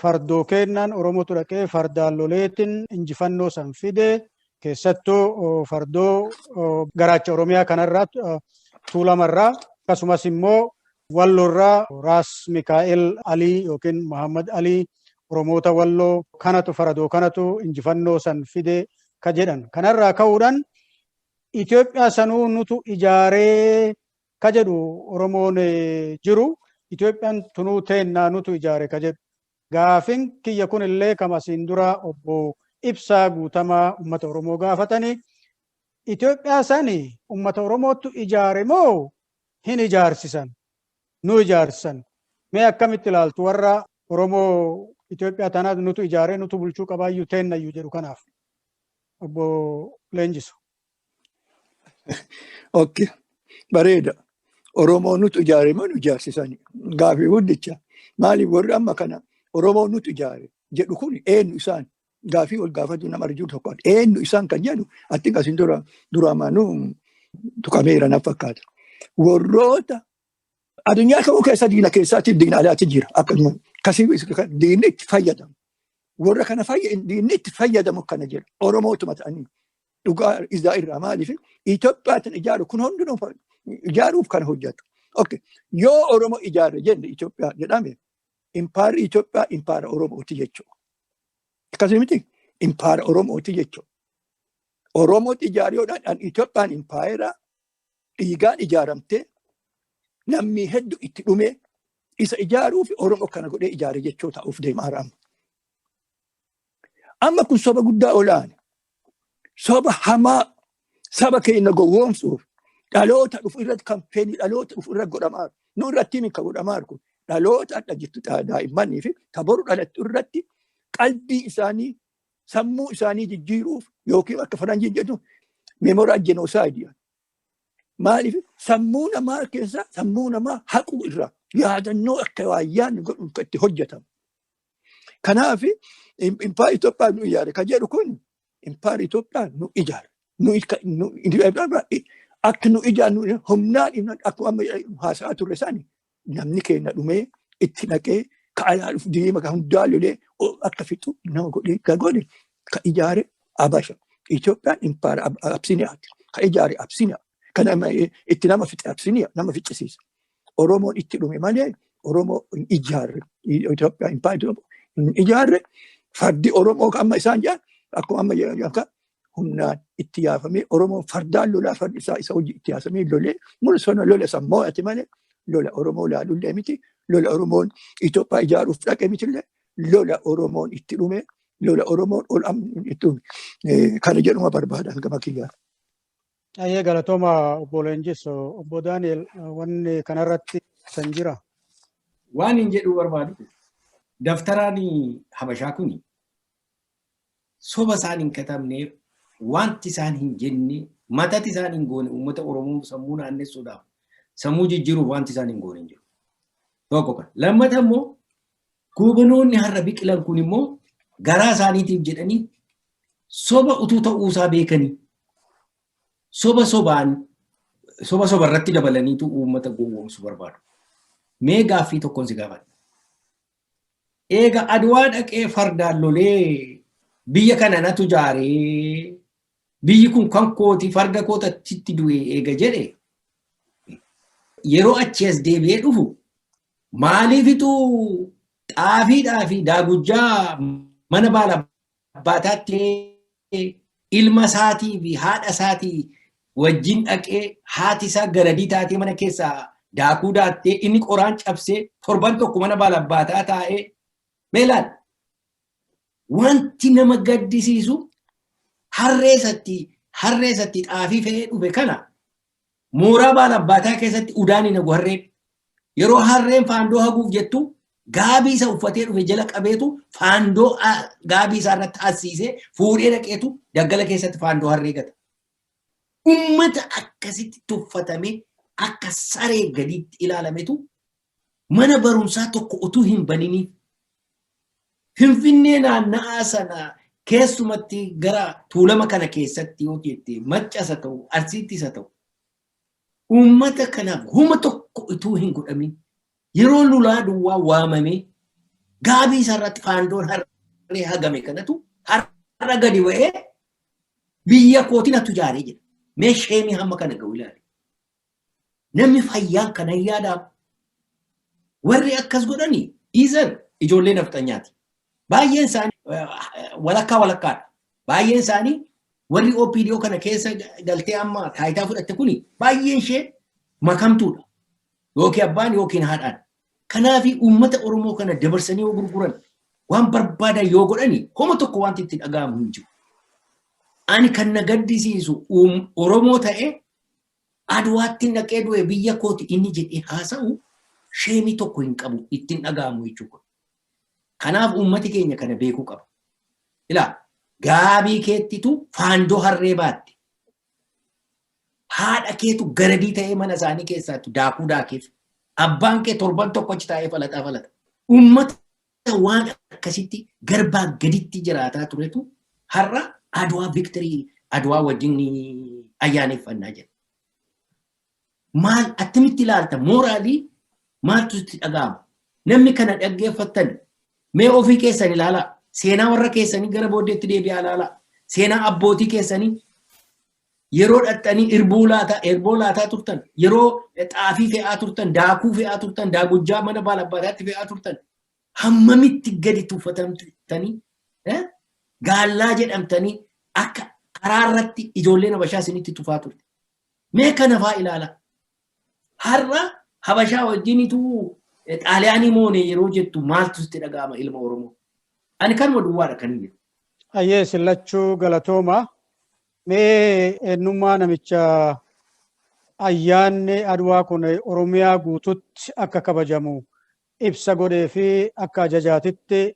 fardoo kennan Oromootu dhaqee fardaan loleetiin injifannoo san fide, keessattuu fardoo garaacha Oromiyaa kanarraa, Tuulamarraa, akkasumas immoo Wallorraa Raas Mikaa'el Alii yookiin Muhammad Alii, Oromoota Walloo kanatu faradoo kanatu injifannoo san fide ka jedhan. Kanarraa ka'uudhaan Itoophiyaa sanuu nutu ijaaree ka jedhu Oromoon jiru. Itoophiyaan tunuu teennaa, nutu ijaare ka jedhu. Gaafin kiyya kun illee kama asiin dura obbo Ibsaa Guutamaa uummata Oromoo gaafatanii, Itoophiyaa sani uummata Oromootu ijaare moo hin ijaarsisan? Nu ijaarsisan. Mee akkamitti ilaaltu warra Oromoo Itoophiyaa tanaas nutu ijaaree, nutu bulchuu qabaayyuu, teennayyuu jedhu kanaaf? Obbo Leenjisu. Okay. Bareeda. Oromoo nutu ijaare moo nu ijaarsisani? Gaafii guddicha. Maaliif warri amma kana Oromoo nutu ijaare jedhu kun eenyu isaan? Gaafii wal gaafatu nama arjuu tokko, eenyu isaan kan jedhu atti asin dura duraamaanuu tuqameera na fakkaata. Warroota addunyaa kamuu keessa diina keessaatti diina alaatti jira. Akkasuma kasii diinni itti fayyadamu. Warra kana diinni itti fayyadamu kana jira. Oromootuma ta'anii dhugaa isaa irraa, maaliif Itoophiyaatiin ijaaru kun hundinuu ijaaruuf kan hojjetu. Okay. Yoo Oromoo ijaare jenne, Itoophiyaa jedhame, impaarri Itoophiyaa impaara Oromooti jechuudha. Akkasii miti? Impaara Oromooti jechuudha. Oromooti ijaare. Itoophiyaan impaayera dhiigaan ijaaramte, namni hedduu itti dhume, isa ijaaruuf Oromoo kana godhee ijaare jechuu ta'uuf deemaa jira. Amma kun soba guddaa olaana. Soba hamaa saba keenya gowwoomsuuf dhaloota dhufu irratti, campaign dhaloota dhufu irratti godhamaa. Nu irratti himi ka godhamaa kun dhaloota adda jirtu, daa'immanii fi taboru dhalattu irratti, qalbii isaanii, sammuu isaanii jijjiiruuf, yookiin akka faranjiin jedhu memorial genocide. Maaliif sammuu namaa keessa, sammuu namaa haquu irraa yaadannoo akka waayyaan godhu itti hojjetamu. Kanaaf impaayera Itoophiyaa nu ijaare kan jedhu kun, impaayera Itoophiyaa nu ijaare. Akka nu ijaarnu humnaan, akkuma amma haasa'aa turre sani, namni keenya dhumee itti dhaqee ka alaa dhufu deema ka hundaa lolee akka fixu nama godhee ka godhe, ka ijaare Abasha. Itoophiyaan impaayera Absiniyaati. Ka ijaare Absiniyaa. Kan itti nama fixe Absiniyaa nama ficcisiisa. Oromoon itti dhume malee Oromoo hin ijaarre. Itoophiyaa impaayera hin ijaarre. Fardi Oromoo amma isaan jedhan, akkuma amma jedhan, humnaan itti yaafamee Oromoon fardaan lolaa, fardi isaa isa hojii itti yaasamee lolee mul'isona lola san mo'ate malee lola Oromoo laalullee miti, lola Oromoon Itoophiyaa ijaaruuf dhaqe mitillee, lola Oromoon itti dhume, lola Oromoon ol itti dhume kana jedhuma barbaadan gama kiyyaa. Ayyee, galatooma obbo Leenjis. Obbo Daani'el, wanni kanarratti san jira. Waan hin jedhuu barbaadu, daftaraan Habashaa kuni soba isaan hin katabneef, wanti isaan hin jenne, matati isaan hin goone, uummata Oromoo sammuu naannessuudhaaf, sammuu jijjiiruuf wanti isaan hin goone hin jiru. Tokko kan. Lammata immoo goobanoonni har'a biqilan kun immoo garaa isaaniitiif jedhanii soba utuu ta'uusaa beekanii soba sobaan soba soba irratti dabalaniitu uummata gowwoomsuu barbaadu. Mee gaaffii tokkoon si gaafadha. Eega Adwaa dhaqee fardaan lolee biyya kana natu ijaaree, biyyi kun kan kooti, farda koota achitti du'e eega jedhe, yeroo achi as deebi'ee dhufu maaliifitu xaafiidhaa fi daagujjaa mana baala abbaataatti ilma isaatii fi haadha isaatii wajjin dhaqee, haati isaa garadii taatee mana keessaa daakuu daattee, inni qoraan cabsee torban tokko mana baala abbaataa taa'ee? Meelaan wanti nama gaddisiisu, harree isatti xaafii fe'ee dhufe kana mooraa baala abbaataa keessatti udaan hin hagu harreen. Yeroo harreen faandoo haguuf jettu, gaabii isa uffatee dhufe jala qabeetu faandoo gaabii isaa irratti hassiisee fuudhee dhaqeetu daggala keessatti faandoo harree gata. Ummata akkasitti tuffatamee akka saree gadiitti ilaalametu mana barumsaa tokko utuu hin baniniif Finfinnee naanna'aa sana, keessumatti gara Tuulama kana keessatti yoo jette, Maccas haa ta'u, Arsiittis haa ta'u, uummata kanaaf huma tokko utuu hin godhamin, yeroo lolaa duwwaa waamamee gaabii isaarratti faandoon harree hagame kanatu har'a gadi ba'ee biyya kootiin atu ijaaree jira. Mee shame hamma kana ga'u ilaali. Namni fayyaan kana hin yaadamu. Warri akkas godhani dhiisan ijoollee nafxanyaati. Baay'een isaanii walakkaa walakkaadha. Baay'een isaanii warri OPDO kana keessa galtee amma taayitaa fudhatte kuni baay'een ishee makamtuudha. Yookiin abbaan yookiin haadhaan. Kanaaf uummata Oromoo kana dabarsanii yoo gurguran, waan barbaadan yoo godhani, homa tokko wanti itti dhaga'amu hin jiru. Ani kan na gaddisiisu, Oromoo ta'ee Adwaatti naqee du'e, biyya kooti inni jedhee haasa'u shame tokko hin qabu, ittiin dhaga'amu jechuudha. Kanaaf uummati keenya kana beekuu qaba. Ilaa, gaabii keettitu faandoo harree baatte. Haadha keetu garadii ta'ee mana isaanii keessaatti daakuu daakeef. Abbaan kee torban tokko achi taa'ee falaxaa falata. Uummata waan akkasitti garbaa gaditti jiraataa turetu har'a Adwaa victory, Adwaa wajjin ayyaaneffannaa jira. Maal, attamitti ilaalta? Morally maaltu itti dhaga'ama? Namni kana dhaggeeffattan mee ofii keessan ilaalaa. Seenaa warra keessanii gara booddeetti deebi'aa ilaalaa. Seenaa abbootii keessanii, yeroo dhaxxanii irboo laataa turtan, yeroo xaafii fe'aa turtan, daakuu fe'aa turtan, daagujjaa mana baalabbaataatti fe'aa turtan, hammamitti gadi tuffatamtanii, gaallaa jedhamtanii akka Karaa irratti ijoolleen Habashaa isinitti tufaa turte. Mee kana faa ilaala. Har'a Habashaa wajjinitu Xaaliyaanii moone yeroo jettu maaltu sitti dhaga'ama, ilma Oromoo? Ani kanuma duwwaadha kan hin jedhu. Ayyee, sillachuu galatooma. Mee eenyummaa namicha ayyaanni Adwaa kun Oromiyaa guututti akka kabajamu ibsa godhee fi akka ajajaatitti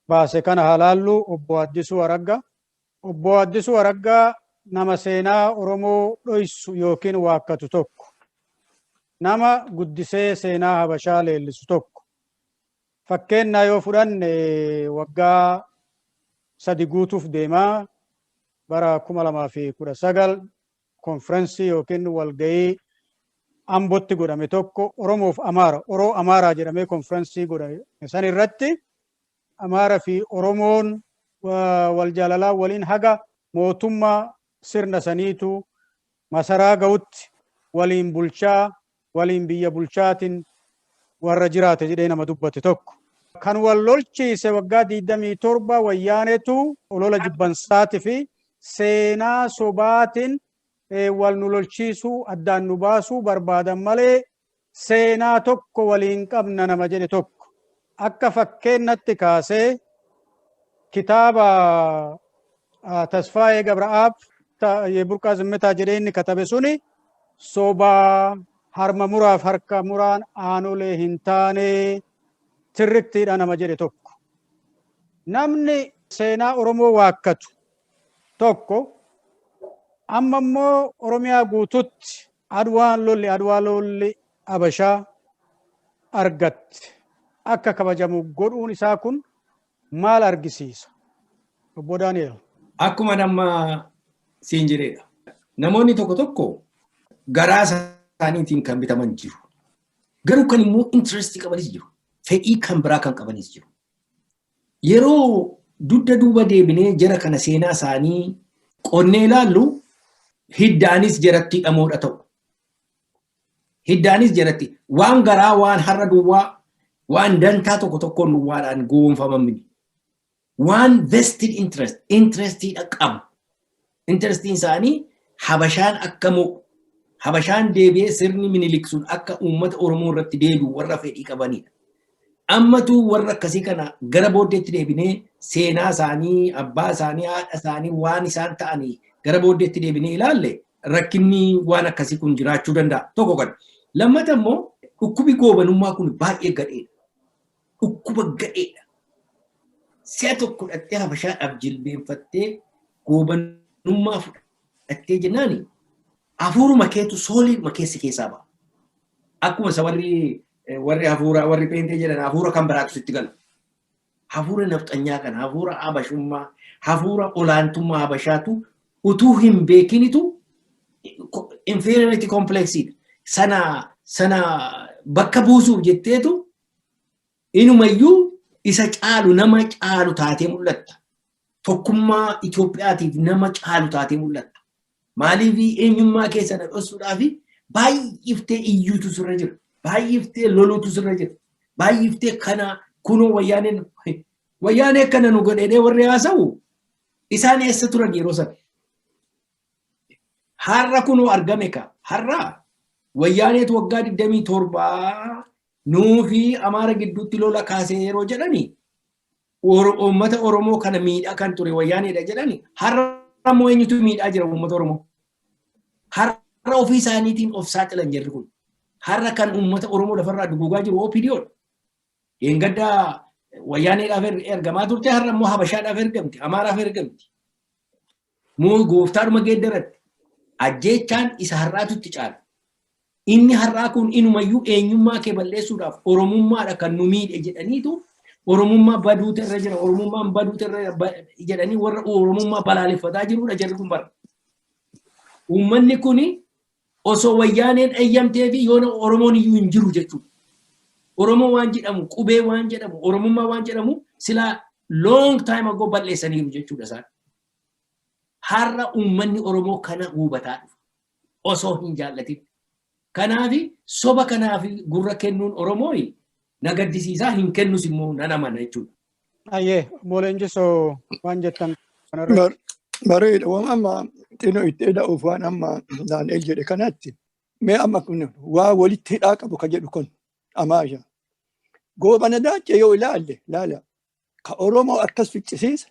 baase kana haa laallu, obbo Addisuu Araggaa. Obbo Addisuu Araggaa nama seenaa Oromoo dhoysu yookiin waakkatu tokko. Nama guddisee seenaa Habashaa leellisu tokko. Fakkeenyaa yoo fudhanne, waggaa 3 guutuuf deemaa, bara 2019 konferensii yookiin walgahii Ambotti godhame tokko, Oromoof Amaara, Oroo Amaaraa jedhamee konferensii godhame san irratti, Amaara fi Oromoon wal jaalalaa waliin haga mootummaa sirna saniitu masaraa ga'utti waliin bulchaa, waliin biyya bulchaatiin warra jiraate jedhee nama dubbate tokko. Kan wal lolchiise waggaa 27 Wayyaanetu olola jibbansaatii fi seenaa sobaatiin wal nu lolchiisuu, addaan nu baasuu barbaadan malee seenaa tokko waliin qabna nama jedhe tokko. Akka fakkeennatti kaasee kitaaba Tasfaayee Gabra'aab "Yeburqaa Zimmitaa" jedhee inni katabe suni sobaa, harma muraaf harka muraan aanolee hin taane, tirriktiidha nama jedhe tokko. Namni seenaa Oromoo waakkatu tokko amma immoo Oromiyaa guututti Adwaan, lolli Adwaa, lolli Abashaa argatte akka kabajamu godhuun isaa kun maal argisiisa? Obbo Daani'el. Akkuma nama siin jedheedha. Namoonni tokko tokko garaa isaaniitiin kan bitaman jiru. Garuu kan immoo interest qabanis jiru. Fedhii kan biraa kan qabanis jiru. Yeroo dugda duuba deebinee jara kana seenaa isaanii qonnee ilaallu, hiddaanis jaratti hidhamoodha ta'u. Hiddaanis jaratti waan garaa, waan har'a duwwaa, waan dantaa tokko tokkoon duwwaadhaan gowwoomfaman miti. Waan vested interest, interestiidha qabu. Interestiin isaanii Habashaan akka mo'u, Habashaan deebi'ee sirni Minilik sun akka uummata Oromoo irratti deebi'u warra fedhii qabanidha. Ammatu warra akkasii kana gara booddeetti deebinee seenaa isaanii, abbaa isaanii, haadha isaanii, waan isaan ta'anii gara booddeetti deebinee ilaalle, rakkinni waan akkasii kun jiraachuu danda'a. Tokko kana. Lammata immoo dhukkubi goobanummaa kun baay'ee gadheedha. Dhukkuba gadheedha. Si'a tokko dhattee Habashaadhaaf jilbeenfattee goobanummaa fudhattee jennaani, hafuuruma keetu sooliidhuma keessi keessaa ba'a. Akkuma isa warri hafuura, warri peentee jedhan, hafuura kan biraatu sitti gala. Hafuura nafxanyaa kana, hafuura habashummaa, hafuura olaantummaa Habashaatu utuu hin beekinitu inferiority complexiidha. Sana bakka buusuuf jetteetu inumayyuu isa caalu, nama caalu taatee mul'atta. Tokkummaa Itoophiyaatiif nama caalu taatee mul'atta. Maaliif? Eenyummaa keessa na dhossuudhaaf baay'iftee iyyuutu sirra jira. Baay'iftee loluutu sirra jira. Baay'iftee kana kunoo Wayyaanee akkana nu godhee warri haasa'u isaan eessa turan yeroo sana? Har'a kunoo argame ka. Har'a Wayyaaneetu waggaa 27 nuu fi Amaara gidduutti lola kaasee yeroo jedhani, uummata Oromoo kana miidhaa kan ture Wayyaaneedha jedhani, har'a immoo eenyutu miidhaa jira uummata Oromoo? Har'a ofii isaaniitiin of saaxilan jarri kun. Har'a kan uummata Oromoo lafarraa duguugaa jiru OPDOdha. Dheengadda Wayyaaneedhaaf ergamaa turte, har'a immoo Habashaadhaaf ergamti, Amaaraaf ergamti. Moo gooftaadhuma geeddaratti. Ajjeechaan isa har'aatu itti caala. Inni har'aa kun inumayyuu eenyummaa kee balleessuudhaaf Oromummaadha kan nu miidhe jedhaniitu, Oromummaa baduutu irra jira, Oromummaan baduutu irra jira jedhanii warra Oromummaa balaaleffataa jirudha jarri kun bara. Uummanni kun osoo Wayyaaneen eeyyamtee fi yoona Oromoon iyyuu hin jiru jechuudha. Oromoo waan jedhamu, qubee waan jedhamu, Oromummaa waan jedhamu silaa long time ago balleessaniiru jechuudha isaan. Har'a uummanni Oromoo kana hubataa dhufa. Osoo hin jaallatin. Kanaaf soba kanaaf gurra kennuun Oromoo na gaddisiisaa, hin kennus immoo nan amana jechuudha. Ayyee, obbo Leenjisoo, waan jettan kanarratti. Bareeda, waan amma xinnoo itti eda'uuf waan amma Daani'el jedhe kanatti, mee amma kun waa walitti hidhaa qabu ka jedhu kun amaasha. Goobana Daaccee yoo ilaalle, ilaala, ka Oromoo akkas ficcisiisa,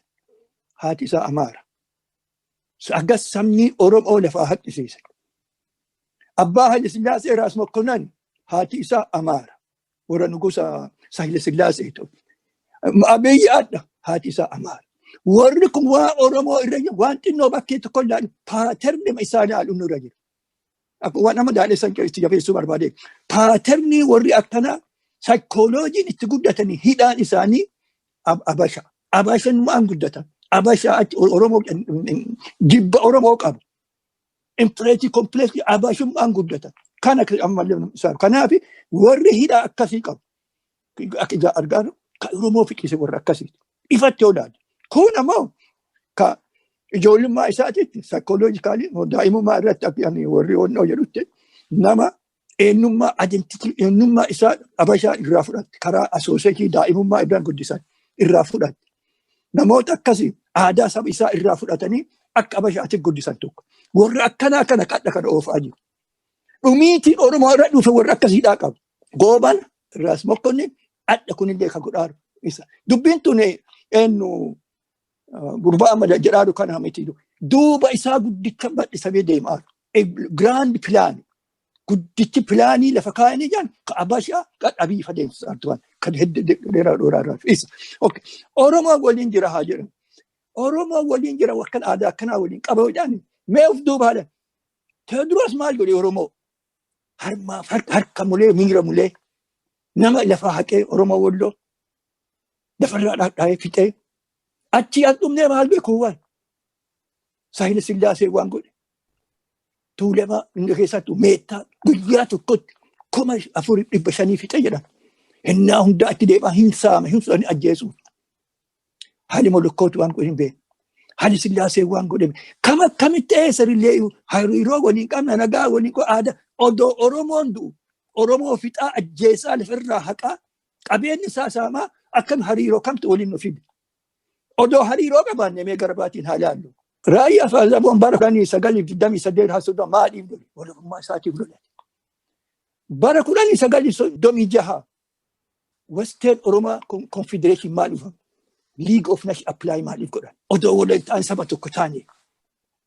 haati isaa Amaara. Akkas sabni Oromoo lafaa haqqisiise. Abbaa Haile Sillaasee, Raas Mokkonan, haati isaa Amaara. Warra nugusa Haile Sillaasee ta'u. Abiyyi adda haati isaa Amaara. Warri kun waa Oromoo irra jiru waan xinnoo bakkee tokko ilaalu, pattern isaa ilaalu nurra jira. Akka waan amma daadhessan itti jabeessuu barbaade. Pattern warri akkanaa saayikooloojiin itti guddatanii hidhaan isaanii Abasha. Abashan waan guddatan. Abasha achi Oromoo jibba Oromoo qabu. Inferiority complex Abashummaan guddatan. Kana ammallee isaan. Kanaaf warri hidhaa akkasii qabu. Akka ijaa argaa ka Oromoo fiqise warra akkasii. Ifatti yoo ilaalle. Kun ammoo ka ijoollummaa isaatiitti psychologically daa'imummaa irratti akka warri onnoo jedhutti nama eenyummaa, identity, eenyummaa isaa Abashaa irraa fudhatte, karaa asooseetii daa'imummaa irraan guddisan irraa fudhatte. Namoota akkasii aadaa saba isaa irraa fudhatanii akka Abashaatti guddisan tokko. Warra akkanaa kana qadha kana oofaa jiru. Dhumiitiin Oromoo irra dhufe warra akkasiidhaa qabu. Goobana, Raas Mokkonni, adda kunillee kan godhaaru isa. Dubbiin tun eenyu gurbaa amma jedhaaru kana miti. Duuba isaa guddicha bal'isamee deemaa. Grand plan, guddichi pilaanii lafa kaayanii jiran ka Abashaa kan Abiy adeemsisaa turan kan hedduu dheeraa dheeraa isa. Okay. Oromoo waliin jira haa jedhamu. Oromoo waliin jira, akkan aadaa akkanaa waliin qaba jedhani mee of duuba haadha. Teewodiroos maal godhe Oromoo? Harmaaf harka mulee, miira mulee, nama lafaa haqee, Oromoo Walloo lafarraa dhadhaa'ee fixee achi as dhumnee maal beeku waan Saahila Sillaasee waan godhe. Tuulamaa inni keessattuu Meettaa guyyaa tokkotti 4,500 fixe jedhan. Hinnaa hundaa itti deemaa hin saame, hin fudhani ajjeesuuf. Haali Molokkootu waan godhe hin beekne. Haali Sillaasee waan godhe kam akkamitti eessarillee hariiroo waliin qabna, nagaa waliin aadaa odoo Oromoon du'u, Oromoo fixaa, ajjeesaa, lafarraa haqaa, qabeenyi isaa saamaa, akkam hariiroo kamtu waliin nu fide? Odoo hariiroo qabaanne mee gara baatiin haa laallu. Raayyaa fi Azaboon bara 1928 haasofaa maaliif lole? Walabummaa isaatiif lole. Bara 1936 Western Oromaa Confederation maal dhufan? League of Nations apply maaliif godhan? Odoo waliin ta'an saba tokko taane.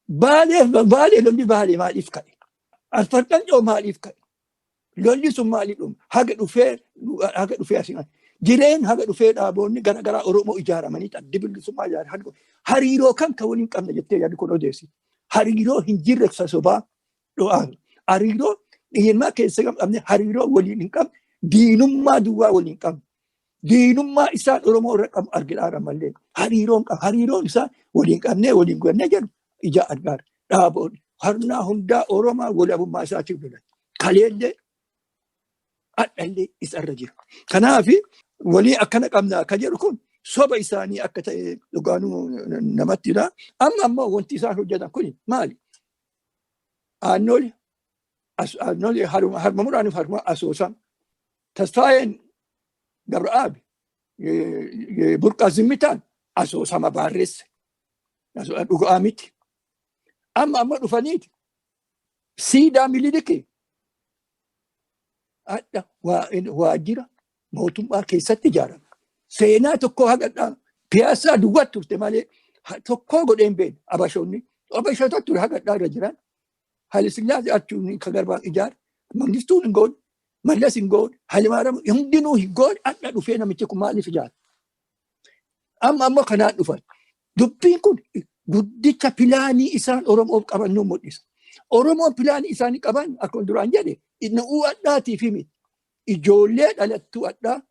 Baalee, Baalee, lolli Baalee maaliif ka'e? Arfan maaliif ka'e? Lolli sun maaliif dhume? Haga dhufee asii jireen haga dhufee dhaaboonni garaagaraa Oromoo ijaaramanii addi bilisummaa ijaaran hariiroo kam kan waliin qabna jettee yaaddu kun odeessi. Hariiroo hin jirre sosobaa dho'aan. Hariiroo dhiyeennaa keessa qabne, hariiroo waliin hin qabne, diinummaa duwwaa waliin qabne. Diinummaa isaan Oromoo irra qabu arginaara malee hariiroon qaba. Hariiroon isaan waliin qabnee waliin godhannee jedhu ija argaara. Dhaaboonni harnaa hundaa Oromaa walabummaa isaatiif lolan. Kaleellee hadhallee isarra jira. Kanaaf walii akkana qabna akka jedhu kun soba isaanii akka ta'e dhugaanuu namattidha. Amma ammoo wanti isaan hojjetan kun maali? Aannolee, Aannolee harma muraaniif harma Asoosaa. Tasfaayeen Gabra'aabi Burqaa Zimmitaan asoosama barreesse. Dhugaa miti. Amma amma dhufaniiti. Siidaa Mililikii adda waajjira mootummaa keessatti ijaarame. Seenaa tokko hagadhaa Piyaasaa duwwaa turte malee tokkoo godhee hin beekne Abashoonni. Abashoota ture hagadhaa irra jiran. Haile Sillaasee achuun kan garbaan ijaare. Mangistuun hin goone. Mallas hin goone. Haile hundinuu hin goone, adda dhufee namichi kun maaliif ijaare? Amma amma kanaan dhufan. Dubbiin kun guddicha pilaanii isaan Oromoof qaban nu mul'isa. Oromoon pilaanii isaanii qaban akkuma duraan jedhe nu'uu adhaatii fi miti. Ijoollee dhalattuu adhaa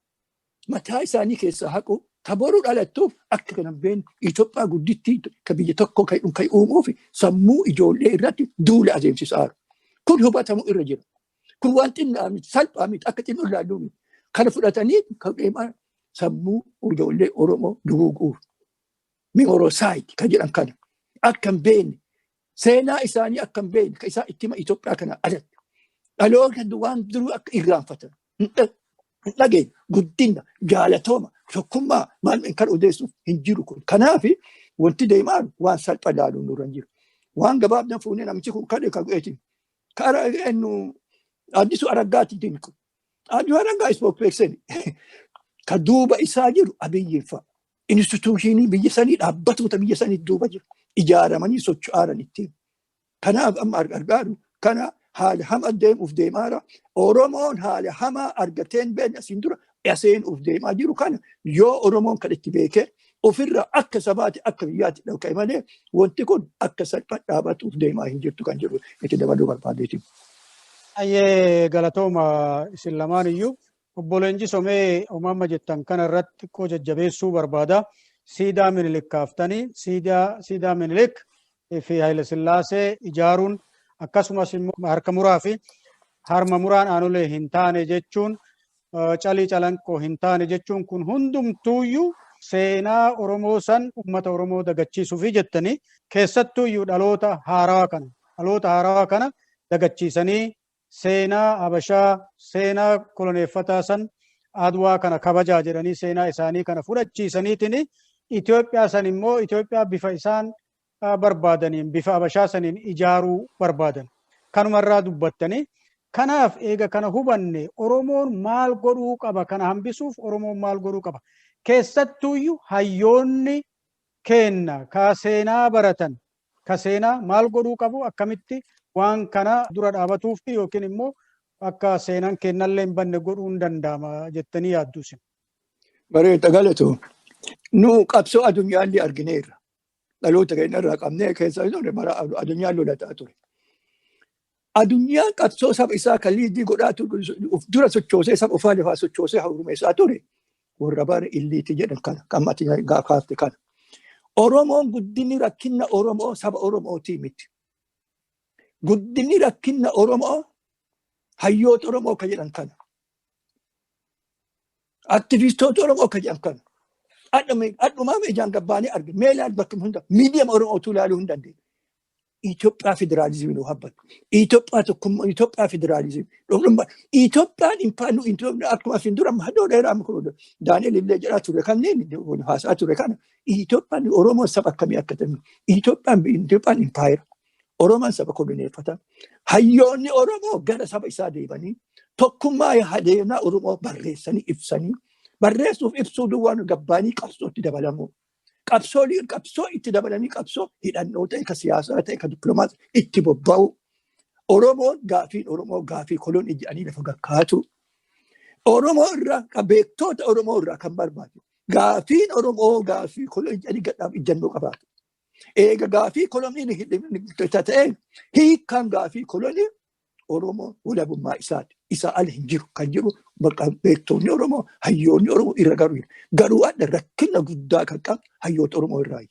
mataa isaanii keessaa haqu, ka boru dhalattuuf akka kana beeknu Itoophiyaa guddittii ka biyya tokko kan uumuuf sammuu ijoollee irratti duula adeemsisaa jiru. Kun hubatamuu irra jira. Kun waan xinnaa miti, salphaa miti, akka xinnoo ilaalluu miti. Kana fudhatanii kan deemaa sammuu ijoollee Oromoo duguuguuf. Memoricide kan jedhan kana akka hin beekne, seenaa isaanii akka hin beekne, kan isaan itti hima Itoophiyaa kana alatti. Dhaloota waan duruu akka irraanfatan. Hin dhageenye guddina, jaalatooma, tokkummaa maal kan odeessuuf hin jiru kun. Kanaaf Wanti deemaa waan salpha ilaaluun nurra hin jiru. Waan gabaabna fuunee namichi kun kadhe ka godheeti. Kara eenyu Addisuu Araggaati dinqu. Addisuu Araggaa spokesperson. Ka duuba isaa jiru Abiyyiin fa'a. Institution biyya sanii, dhaabbatoota biyya sanii duuba jiru. Ijaaramanii socho'aaran ittiin. Kanaaf amma argaaru kana haala hama deemuuf deemaara. Oromoon haala hamaa argateen beekne asiin dura aseenuuf deemaa jiru kana yoo Oromoon kan itti beekee ofirraa akka sabaati akka biyyaatti dhaqee malee, wanti kun akka salphaa dhaabatuuf deemaa hin jirtu kan jedhu itti dabaluu barbaadeeti. Baay'ee galatooma isin lamaan iyyuu. Obbo Leenjisoo, mee uumama jettan kana irratti xiqqoo jajjabeessuu barbaada. Siidaa Minilik kaaftanii, siidaa Minilik fi Haayile Sillaasee ijaaruun, akkasumas immoo harka muraa fi harma muraan aanolee hin taane jechuun, calii calanqoo hin taane jechuun kun hundumtuuyyuu seenaa Oromoo san uummata Oromoo dagachiisuufi jettanii, keessattuuyyuu dhaloota haarawaa kana dagachiisanii seenaa Habashaa, seenaa koloneeffataa san, Adwaa kana kabajaa jedhanii seenaa isaanii kana fudhachiisaniitiin Itoophiyaa san immoo Itoophiyaa bifa isaan barbaadaniin, bifa Habashaa saniin ijaaruu barbaadan. Kanumarraa dubbattanii. Kanaaf eega kana hubanne, Oromoon maal godhuu qaba? Kana hambisuuf Oromoon maal godhuu qaba? Keessattuuyyuu hayyoonni keenna ka seenaa baratan, ka seenaa maal godhuu qabu? Akkamitti waan kana dura dhaabatuuf yookiin immoo akka seenaan kennallee hin banne godhuun danda'ama jettanii yaaddu isin? Bareeda, galatu. Nu qabsoo addunyaallee argineerra. Dhaloota keenya irraa qabnee keessa ture bara addunyaan lolataa ture. Addunyaan qabsoo saba isaa kan lead godhaa ture, of dura sochoosee, saba ofaa lafaa sochoosee harumeessaa ture. Warra bara elite jedhan kana kan ati gaafatte kana. Oromoon guddinni rakkinna Oromoo saba Oromootii miti. Guddinni rakkinna Oromoo hayyoota Oromoo kan jedhan kana. Aktivistoota Oromoo kan jedhan kana. Adhumaa ijaan gabbaanii argina. Mee ilaali, bakka hunda miidiyama Oromootu ilaaluu hin dandeenye. Itoophiyaa federaalizimii nu habbatu. Itoophiyaa tokkummaa, Itoophiyaa federaalizimii. Itoophiyaan impaanu akkuma asiin dura haddoo dheeraa Daani'el illee jedhaa ture, kanneen haasaa ture kana. Itoophiyaan Oromoon saba akkamii akka ta'e, Itoophiyaan impaayera. Oromoon saba koloneeffata. Hayyoonni Oromoo gara saba isaa deemanii tokkummaa adeemaa Oromoo barreessanii ibsanii, barreessuuf ibsuu duwwaan gabbaanii qabsootti dabalamu. Qabsoo qabsoo itti dabalanii, qabsoo hidhannoo ta'e, ka siyaasaa ta'e, ka dippiloomaasii itti bobba'u. Oromoon gaafiin Oromoo gaafii kolonii jedhanii lafa gakkaatu. Oromoo irraa, beektoota Oromoo irraa kan barbaadu. Gaafiin Oromoo gaafii kolonii jedhanii gadhaaf ijjannoo qabaatu. Eega gaafii kolonii ta'e, hiikkaan gaafii kolonii Oromoo walabummaa isaati. Isa ala hin jiru kan jiru beektoonni Oromoo, hayyoonni Oromoo irra garuu jira. Garuu adda rakkina guddaa kan qabu hayyoota Oromoo irraa.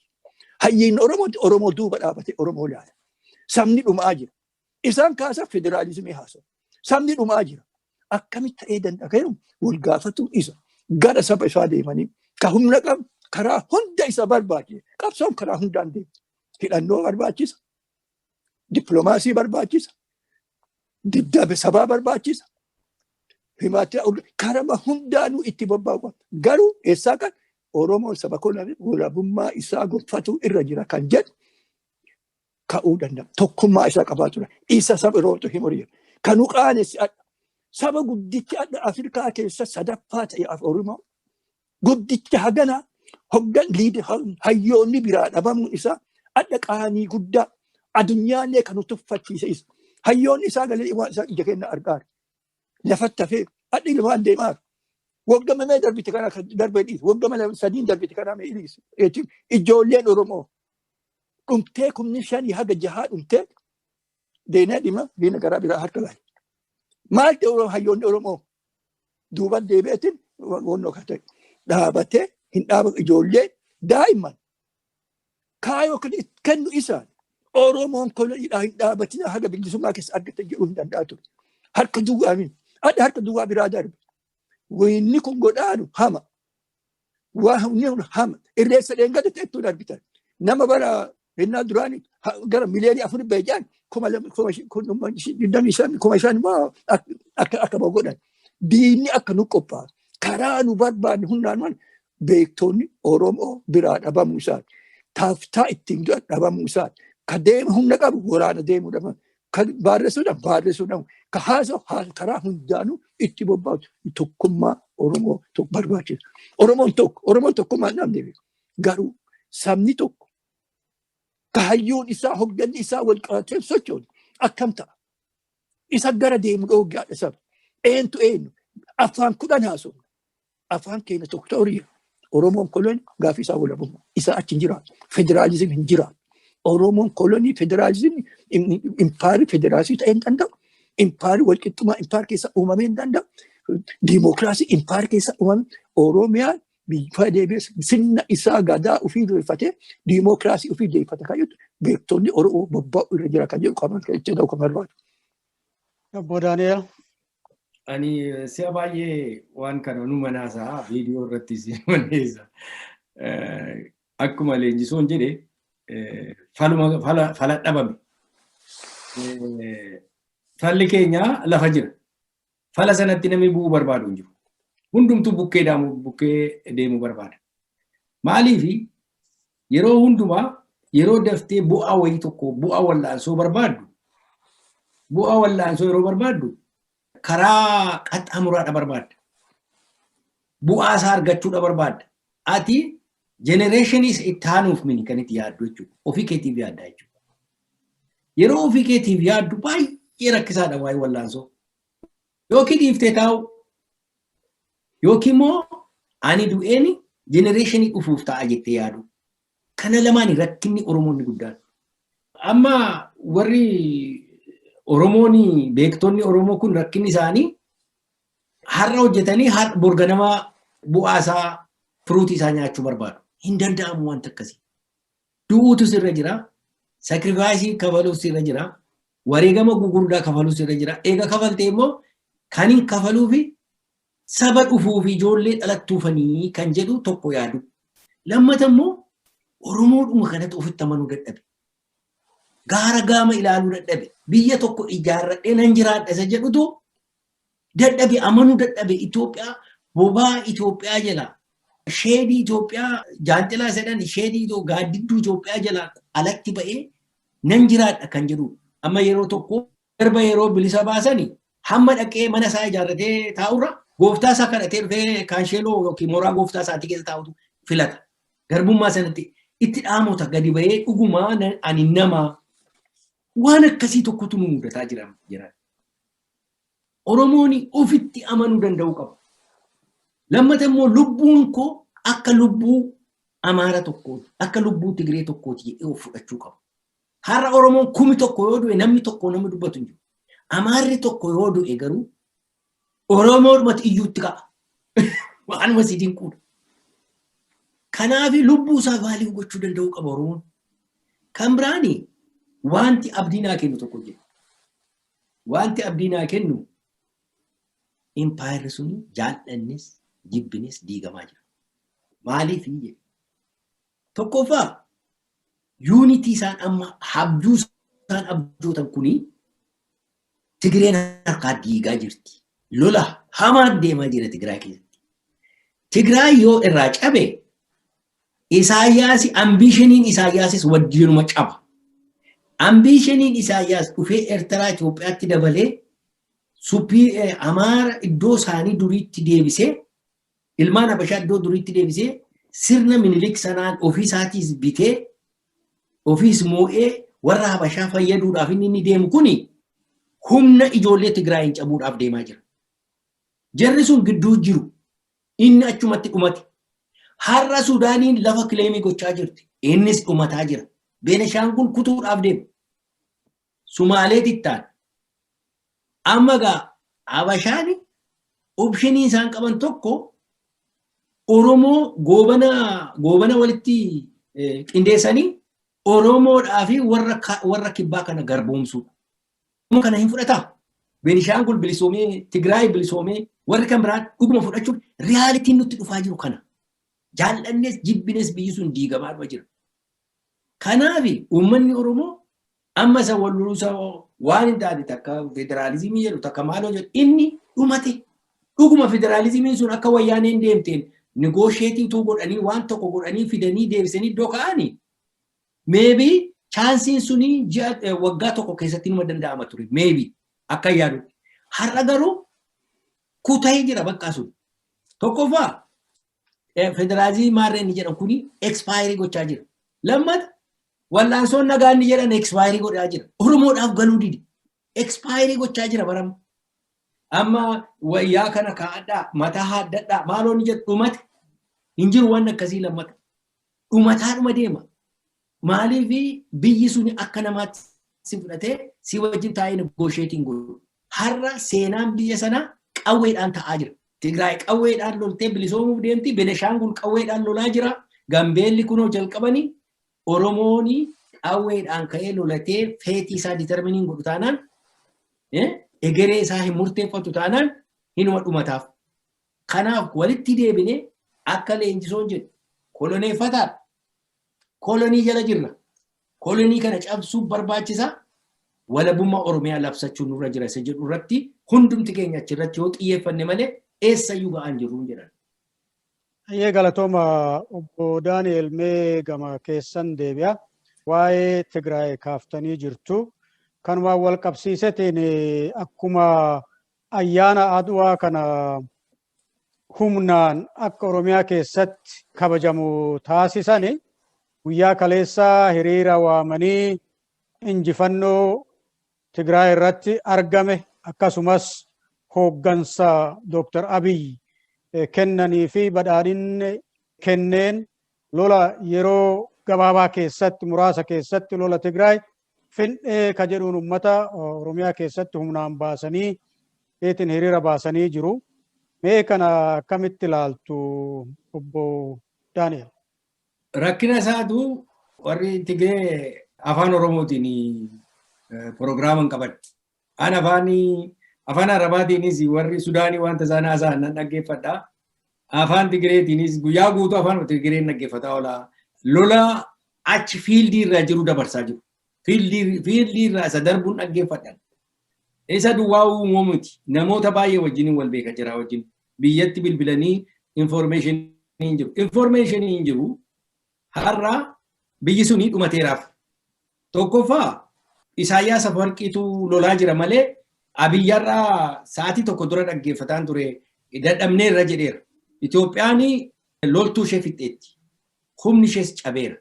Hayyiin Oromoo Oromoo duuba dhaabatee Oromoo ilaala. Sabni dhumaa jira. Isaan kaasa federaalizimii haasa'u. Sabni dhumaa jira. Akkamitti ta'ee danda'a kan wal gaafatu isa. Gara saba isaa deemanii ka humna qabu karaa hunda isa barbaachisa. Qabsoon karaa hundaan deema. Hidhannoo barbaachisa. Dippiloomaasii barbaachisa. Diddaa sabaa barbaachisa. Himaatee karama hundaanuu itti bobba'u. Garuu eessaa kan Oromoon saba walabummaa isaa gonfatu irra jira kan jedhu ka'uu danda'a. Tokkummaa isaa qabaatu isa saba yeroo himu jira. Kan nu qaanessi adda. Saba guddichi adda Afrikaa keessa sadaffaa ta'e Oromoo. Guddicha hagana hoggan hayyoonni biraa dhabamuun isaa adda qaanii guddaa, addunyaallee kan nu tuffachiise isa. Hayyoonni isaa galee waan isaa ija keenya argaa. Lafatti hafee adda ilmaan deemaa. Waggaa mee darbite kana darbee dhiisa. Waggaa 3n darbite kana mee dhiisa. Ijoolleen Oromoo dhumtee 5,000 haga 6 dhumtee deenaa dhima diina garaa biraa harka laala. Maal ta'e hayyoonni Oromoo duuban deebi'atin wannoo kan ta'e dhaabatee hin dhaabatu, ijoollee daa'imman kaayoo kan kennu isaan Oromoon koloniidhaa hin dhaabatin haga bilisummaa keessa argatan jedhuu hin danda'a ture. Harka duwwaa min adda harka duwwaa biraa darbe. Wanni kun godhaanu hama. Waan kun hama. Irreessa dheengada ta'ettuun argitan. Nama bara hinnaa duraanii gara miliyoonii 4 beejaan 2025, 5,000 immoo akka godhan. Diinni akka nu qophaa'u. Karaa nu barbaanne hundaan beektonni Oromoo biraa dhabamuu isaati. Taaftaa ittiin du'an dhabamuu isaati. Ka deemu humna qabu waraana deemuu dhabamu. Ka barreessuu dhabu barreessuu dhabu. Ka haasa'u karaa hundaanuu itti bobba'u tokkummaa Oromoo tokko barbaachisa. Oromoon tokko, Oromoon tokkummaa hin dhabne, garuu sabni tokko ka hayyuun isaa, hogganni isaa wal qabatee socho'u akkam ta'a? Isa gara deemu dhooggaadha saba. Eentu eenyu? Afaan 10 haasofna. Afaan keenya tokko ta'uu. Oromoon kolonii gaaffii isaa walabummaa. Isa achi hin jiraatu. Federaalizimii hin jiraatu. Oromoon kolonii federaalizimii, impaarii federaasii ta'ee hin danda'u. Impaarii walqixxummaa impaar keessa uumamee hin danda'u. Diimookiraasii impaar keessa uumame. Oromiyaan biyya deebi'ee sirna isaa gadaa ofii deeffatee, diimookiraasii ofii deeffate kan jedhu, beektonni Oromoo bobba'u irra jira kan jedhu qaban kan itti ta'u kan barbaadu. Obbo Daani'el. Ani si'a baay'ee waan kana nu manaasaa, viidiyoo irrattis manneessa. Akkuma leenjisoon jedhe, fala dhabame. Falli keenya lafa jira. Fala sanatti namni bu'uu barbaadu hin jiru. Hundumtuu bukkee bukkee deemuu barbaada. Maaliifi, yeroo hundumaa yeroo daftee bu'aa wayii tokko, bu'aa wallaansoo barbaaddu, bu'aa wallaansoo yeroo barbaaddu karaa qaxxaamuraadha barbaadda. Bu'aa isaa argachuudha barbaadda. Ati generationii itti aanuuf mini kan itti yaaddu jechuudha. Ofii keetiif yaadda jechuudha. Yeroo ofii keetiif yaaddu baay'ee rakkisaadha waa'ee wallaansoo. Yookiin dhiiftee taa'u, yookiin immoo ani du'een generationii dhufuuf ta'a jettee yaadu. Kana lamaan rakkinni Oromoonni guddaan. Amma warri Oromoon, beektonni Oromoo kun, rakkinni isaanii har'a hojjetanii borga nama bu'aa isaa, fruitii isaa nyaachuu barbaadu. Hin danda'amu wanta akkasii. Du'uutu sirra jira. Sacrificeii kafaluuf sirra jira. Wareegama gugurdaa kafaluuf sirra jira. Eega kafaltee immoo kan hin kafaluufi saba dhufuuf, ijoollee dhalattuufanii kan jedhu tokko yaadu. Lammata immoo Oromoodhuma kanatti ofitti amanuu dadhabe. Gaara gaama ilaaluu dadhabe. Biyya tokko ijaarradhee nan jiraadha isa jedhutu dadhabe, amanuu dadhabe. Itoophiyaa, bobaa Itoophiyaa jala, shadeii Itoophiyaa, jaanxilaa jedhan, shadeii, gaaddidduu Itoophiyaa jala alatti ba'ee nan jiraadha kan jedhu. Amma yeroo tokko darba yeroo bilisa baasani hamma dhaqee mana isaa ijaarratee taa'urra gooftaa isaa kadhatee dhufee kaansheeloo yookiin mooraa gooftaa isaatii keessa taa'utu filata. Garbummaa sanatti itti dhaamota gadi ba'ee dhugumaa ani nama waan akkasii tokkotu nu mudataa jira. Oromoon ofitti amanuu danda'uu qaba. Lammata immoo lubbuun koo akka lubbuu Amaara tokkooti, akka lubbuu Tigree tokkooti jedhee of fudhachuu qaba. Har'a Oromoon 1000 yoo du'e namni tokko nama dubbatu hin jiru. Amaarri tokko yoo du'e garuu Oromoodhumatti iyyuutti ka'a. Waanuma si dinquudha. Kanaaf lubbuu isaa value gochuu danda'uu qaba Oromoon. Kan biraani wanti abdii naa kennu tokko jira. Wanti abdii naa kennu, impaayerri suni jaallannis jibbinis diigamaa jira. Maaliif jedhe? Tokkoffaa, unity isaan amma habjuu isaan abjootan kuni Tigreen harkaa diigaa jirti. Lola hamaan deemaa jira Tigraay keessatti. Tigraay yoo irraa cabe, Isaayyaas, ambitioniin Isaayyaasis wajjinuma caba. Ambitioniin Isaayyaas dhufee Eertiraa Itoophiyaatti dabalee suppii Amaara iddoo isaanii duriitti deebisee, ilmaan Habashaa iddoo duriitti deebisee, sirna Minilik sanaan ofii isaatiis bitee ofiis moo'ee warra Habashaa fayyaduudhaaf inni deemu kuni humna ijoollee Tigraayin cabuudhaaf deemaa jira. Jarri sun gidduu jiru. Inni achumatti dhumate. Har'a Sudaaniin lafa claimii gochaa jirti. Innis dhumataa jira. Beenishaangul kutuudhaaf deema. Sumaalee tittaan. Amma gaa Habashaan optionii isaan qaban tokko Oromoo goobana walitti qindeessanii Oromoodhaa fi warra kibbaa kana garboomsuudha. Oromoo kana hin fudhataa? Beenishaangul bilisoomee, Tigraay bilisoomee, warri kan biraan dhuguma fudhachuun realityn nutti dhufaa jiru kana. Jaallannes jibbines biyyi sun diigamaa dhuma jira. Kanaaf uummanni Oromoo amma isa wal loluusa waan hin taane, takka federaalizimii jedhu, takka maaloo jedhu, inni dhumate. Dhuguma federaalizimiin sun akka wayyaaneen deemteen negotiateii utuu godhanii, waan tokko godhanii fidanii deebisanii iddoo ka'anii Maybe chanceiin suni ji'a waggaa tokko keessatti numa danda'ama ture. Maybe akka yaadu. Har'a garuu kutahee jira bakka sun. Tokkoffaa, federaalizimii maarree inni jedhan kuni expire gochaa jira. Lammata, wallaansoon nagaa inni jedhan expire godhaa jira. Oromoodhaaf galuu dide. Expire gochaa jira barama. Amma wayyaa kana kaa'adhaa, mataa haaddadhaa, maaloo inni jedhu dhumate. Hin jiru waan akkasii lammata. Dhumataadhuma deema. Maaliif? Biyyi suni akka namaatti si fudhatee si wajjin taa'ee negotiateiin godhu. Har'a seenaan biyya sanaa qawweedhaan ta'aa jira. Tigraay qawweedhaan loltee bilisoomuuf deemti. Beneshaangul qawweedhaan lolaa jira. Gambeelli kunoo jalqabanii. Oromooni qawweedhaan ka'ee lolatee fateii isaa determineiin godhu taanaan, egeree isaa hin murteeffatu taanaan, hinuma dhumataaf. Kanaaf walitti deebinee akka leenjisoon jedhu koloneeffataadha. Kolonii jala jirra. Kolonii kana cabsuuf barbaachisaa. Walabummaa Oromiyaa labsachuun nurra jira isa jedhu irratti hundumti keenya achirratti yoo xiyyeeffanne malee eessayyuu ga'aan jirru jedhan. Ayyee, galatooma obbo Daani'el. Mee gama keessan deebi'a. Waa'ee Tigraay kaaftanii jirtu. Kanumaan wal qabsiisetiin akkuma ayyaana Adwaa kana humnaan akka Oromiyaa keessatti kabajamu taasisani, guyyaa kaleessaa hiriira waamanii injifannoo Tigraay irratti argame akkasumas hooggansa Dr. Abiy kennanii fi badhaadhinni kenneen lola yeroo gabaabaa keessatti, muraasa keessatti lola Tigraay fin'ee ka jedhuun uummata Oromiyaa keessatti humnaan baasanii eetiin hiriira baasanii jiru. Mee kana akkamitti ilaaltu, obbo Daani'el? Rakkina isaatu warri Tigree afaan Oromootiin proogiraama hin qaban. An afaan Arabaatiinis warri Sudaanii wanta isaan haasa'an nan dhaggeeffadha. Afaan Tigireetiinis guyyaa guutuu afaan Tigireen dhaggeeffataa oola. Lola achi fieldii irraa jiru dabarsaa jiru. Fieldii irraa isa darbuun dhaggeeffadhan. Isa duwwaa uumuu miti. Namoota baay'ee wajjin wal beeka jira wajjin. Biyyatti bilbilanii information hin jiru. Information hin jiru. Har'a biyyi suni dhumateeraaf. Tokkoffaa, Isaayyaas Afawarqiitu lolaa jira malee Abiyyarraa sa'aatii tokko dura dhaggeeffataan ture, dadhabneerra jedheera. Itoophiyaan loltuu ishee fixxeetti. Humni ishees cabeera.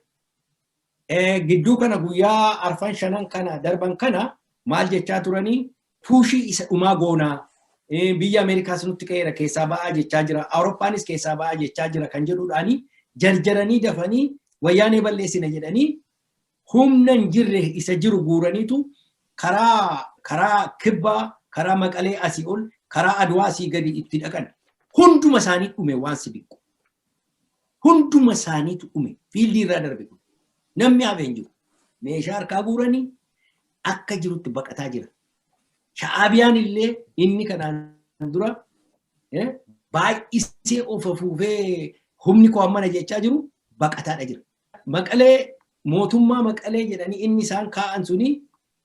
Gidduu kana guyyaa arfan shanan kana darban kana maal jechaa turanii? Pushii isa dhumaa goonaa, biyya Ameerikaas nutti ka'eera, keessaa ba'aa jechaa jira, Awurooppaanis keessaa ba'aa jechaa jira kan jedhuudhaanii jarjaranii dafanii wayyaanee balleessina jedhanii humna hin jirre isa jiru guuraniitu karaa kibbaa, karaa Maqalee asii ol, karaa Adwaa asii gadi itti dhaqan. Hunduma isaanii dhume waan si dinqu. Hunduma isaaniitu dhume, fieldii irraa darbe kun. Namni hafe hin jiru. Meeshaa harkaa guuranii akka jirutti baqataa jira. Sha'aabiyaan illee inni kanaan dura baay'isee of afuufee humni koo ammana jechaa jiru baqataadha jira. Maqalee, mootummaa Maqalee jedhanii inni isaan kaa'an suni,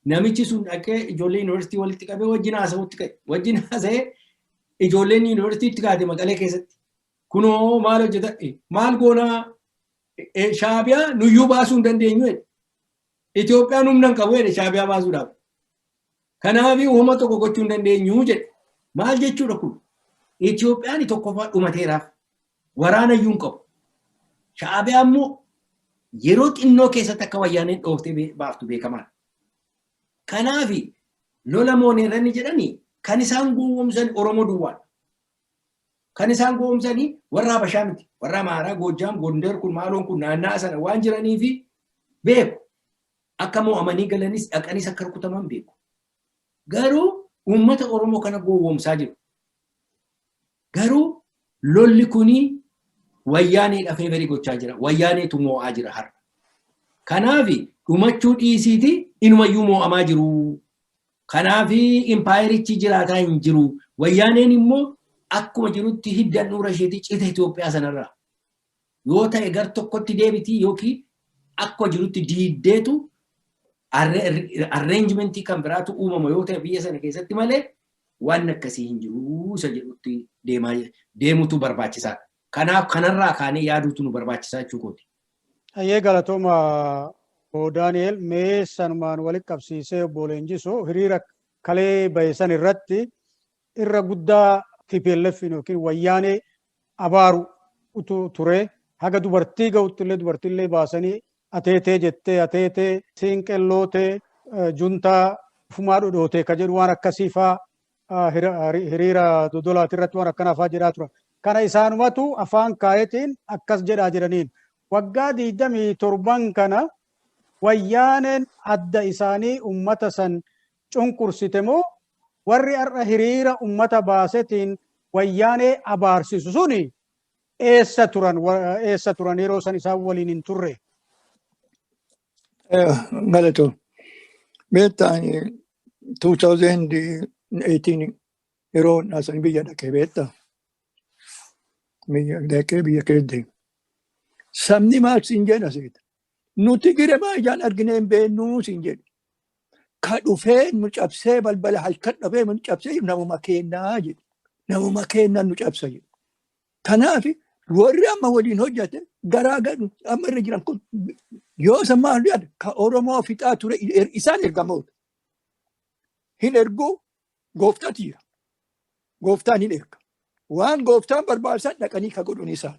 namichi sun dhaqee ijoollee yuunivarsiitii walitti qabee wajjin haasa'utti ka'e. Wajjin haasa'ee ijoolleen yuunivarsiitiitti kaate Maqalee keessatti. Kunoo maal hojjeta? Maal goonaa? Shaabiyaa nuyyuu baasuu hin dandeenyu jedhe. Itoophiyaan humna hin qabu jedhe Shaabiyaa baasuudhaaf. Kanaaf uuma tokko gochuu hin dandeenyu jedhe. Maal jechuudha kun? Itoophiyaan tokkoffaa dhumateeraaf. Waraana iyyuu hin qabu. Shaabiyaa immoo yeroo xinnoo keessatti akka wayyaaneen dhooftee baaftu beekamaadha. Kanaaf lola mooneerranni jedhanii kan isaan gowwoomsan Oromoo duwwaadha. Kan isaan gowwoomsanii warra Habashaa miti. Warra Amaaraa, Goojjaam, Gondar kun maaloon kun naannaa sana waan jiranii fi beeku. Akka mo'amanii galanis dhaqanis akka rukutaman beeku. Garuu uummata Oromoo kana gowwoomsaa jiru. Garuu lolli kuni wayyaaneedha favorii gochaa jira. Wayyaaneetu mo'aa jira har'a. Kanaaf dhumachuu dhiisiiti inumayyuu mo'amaa jiru. Kanaaf impaayerichi jiraataa hin jiru. Wayyaaneen immoo akkuma jirutti hidda handhuura isheetii cita Itoophiyaa sanarraa. Yoo ta'e gar tokkotti deebiti yookiin akkuma jirutti diiddeetu arrangementii kan biraatu uumama yoo ta'e biyya sana keessatti malee waan akkasii hin jiru isa jedhutti deemaa deemutu barbaachisaadha. Kanaaf kanarraa kaanee yaaduutu nu barbaachisaa jechuu kooti. Ayyee, galatooma Daani'el, mee sanumaan walitti qabsiisee obbo Leenjisoo, hiriira kalee bahe san irratti irra guddaa TPLF yookiin Wayyaanee abaaru utu ture. Haga dubartii ga'utti illee, dubartii illee baasanii ateetee jettee, ateetee siinqellootee, juntaa ufumaa dhodhootee ka jedhu, waan akkasii faa, hiriira Dodolaati irratti waan akkanaa faa jedhaa turan. Kana isaanumatu afaan kaayetiin akkas jedhaa jiraniin. Waggaa 27n kana Wayyaaneen adda isaanii ummata san cunqursite moo, warri har'a hiriira ummata baasetiin Wayyaanee abaarsisu suni eessa turan? Eessa turan yeroo san isaan waliin hin turre? Galatoo. Beektaa, 2018 yeroo asan biyya dhaqee, beektaa, biyya dhaqee biyya keessa deeme. Sabni maal siin jedha seeta? Nuti giremaa ijaan arginee hin beennuu siin jedhu. Ka dhufee nu cabsee, balbala halkan dhufee nu cabsee, namuma kennaa jedhu. Namuma kennaa nu cabsa jedhu. Kanaaf warri amma waliin hojjete garaa amma irra jiran kun yoo isa maal yaada, ka Oromoo fixaa ture isaan ergamoota. Hin erguu, gooftaatu jira. Gooftaan hin erga. Waan gooftaan barbaachisan dhaqanii ka godhun isaan.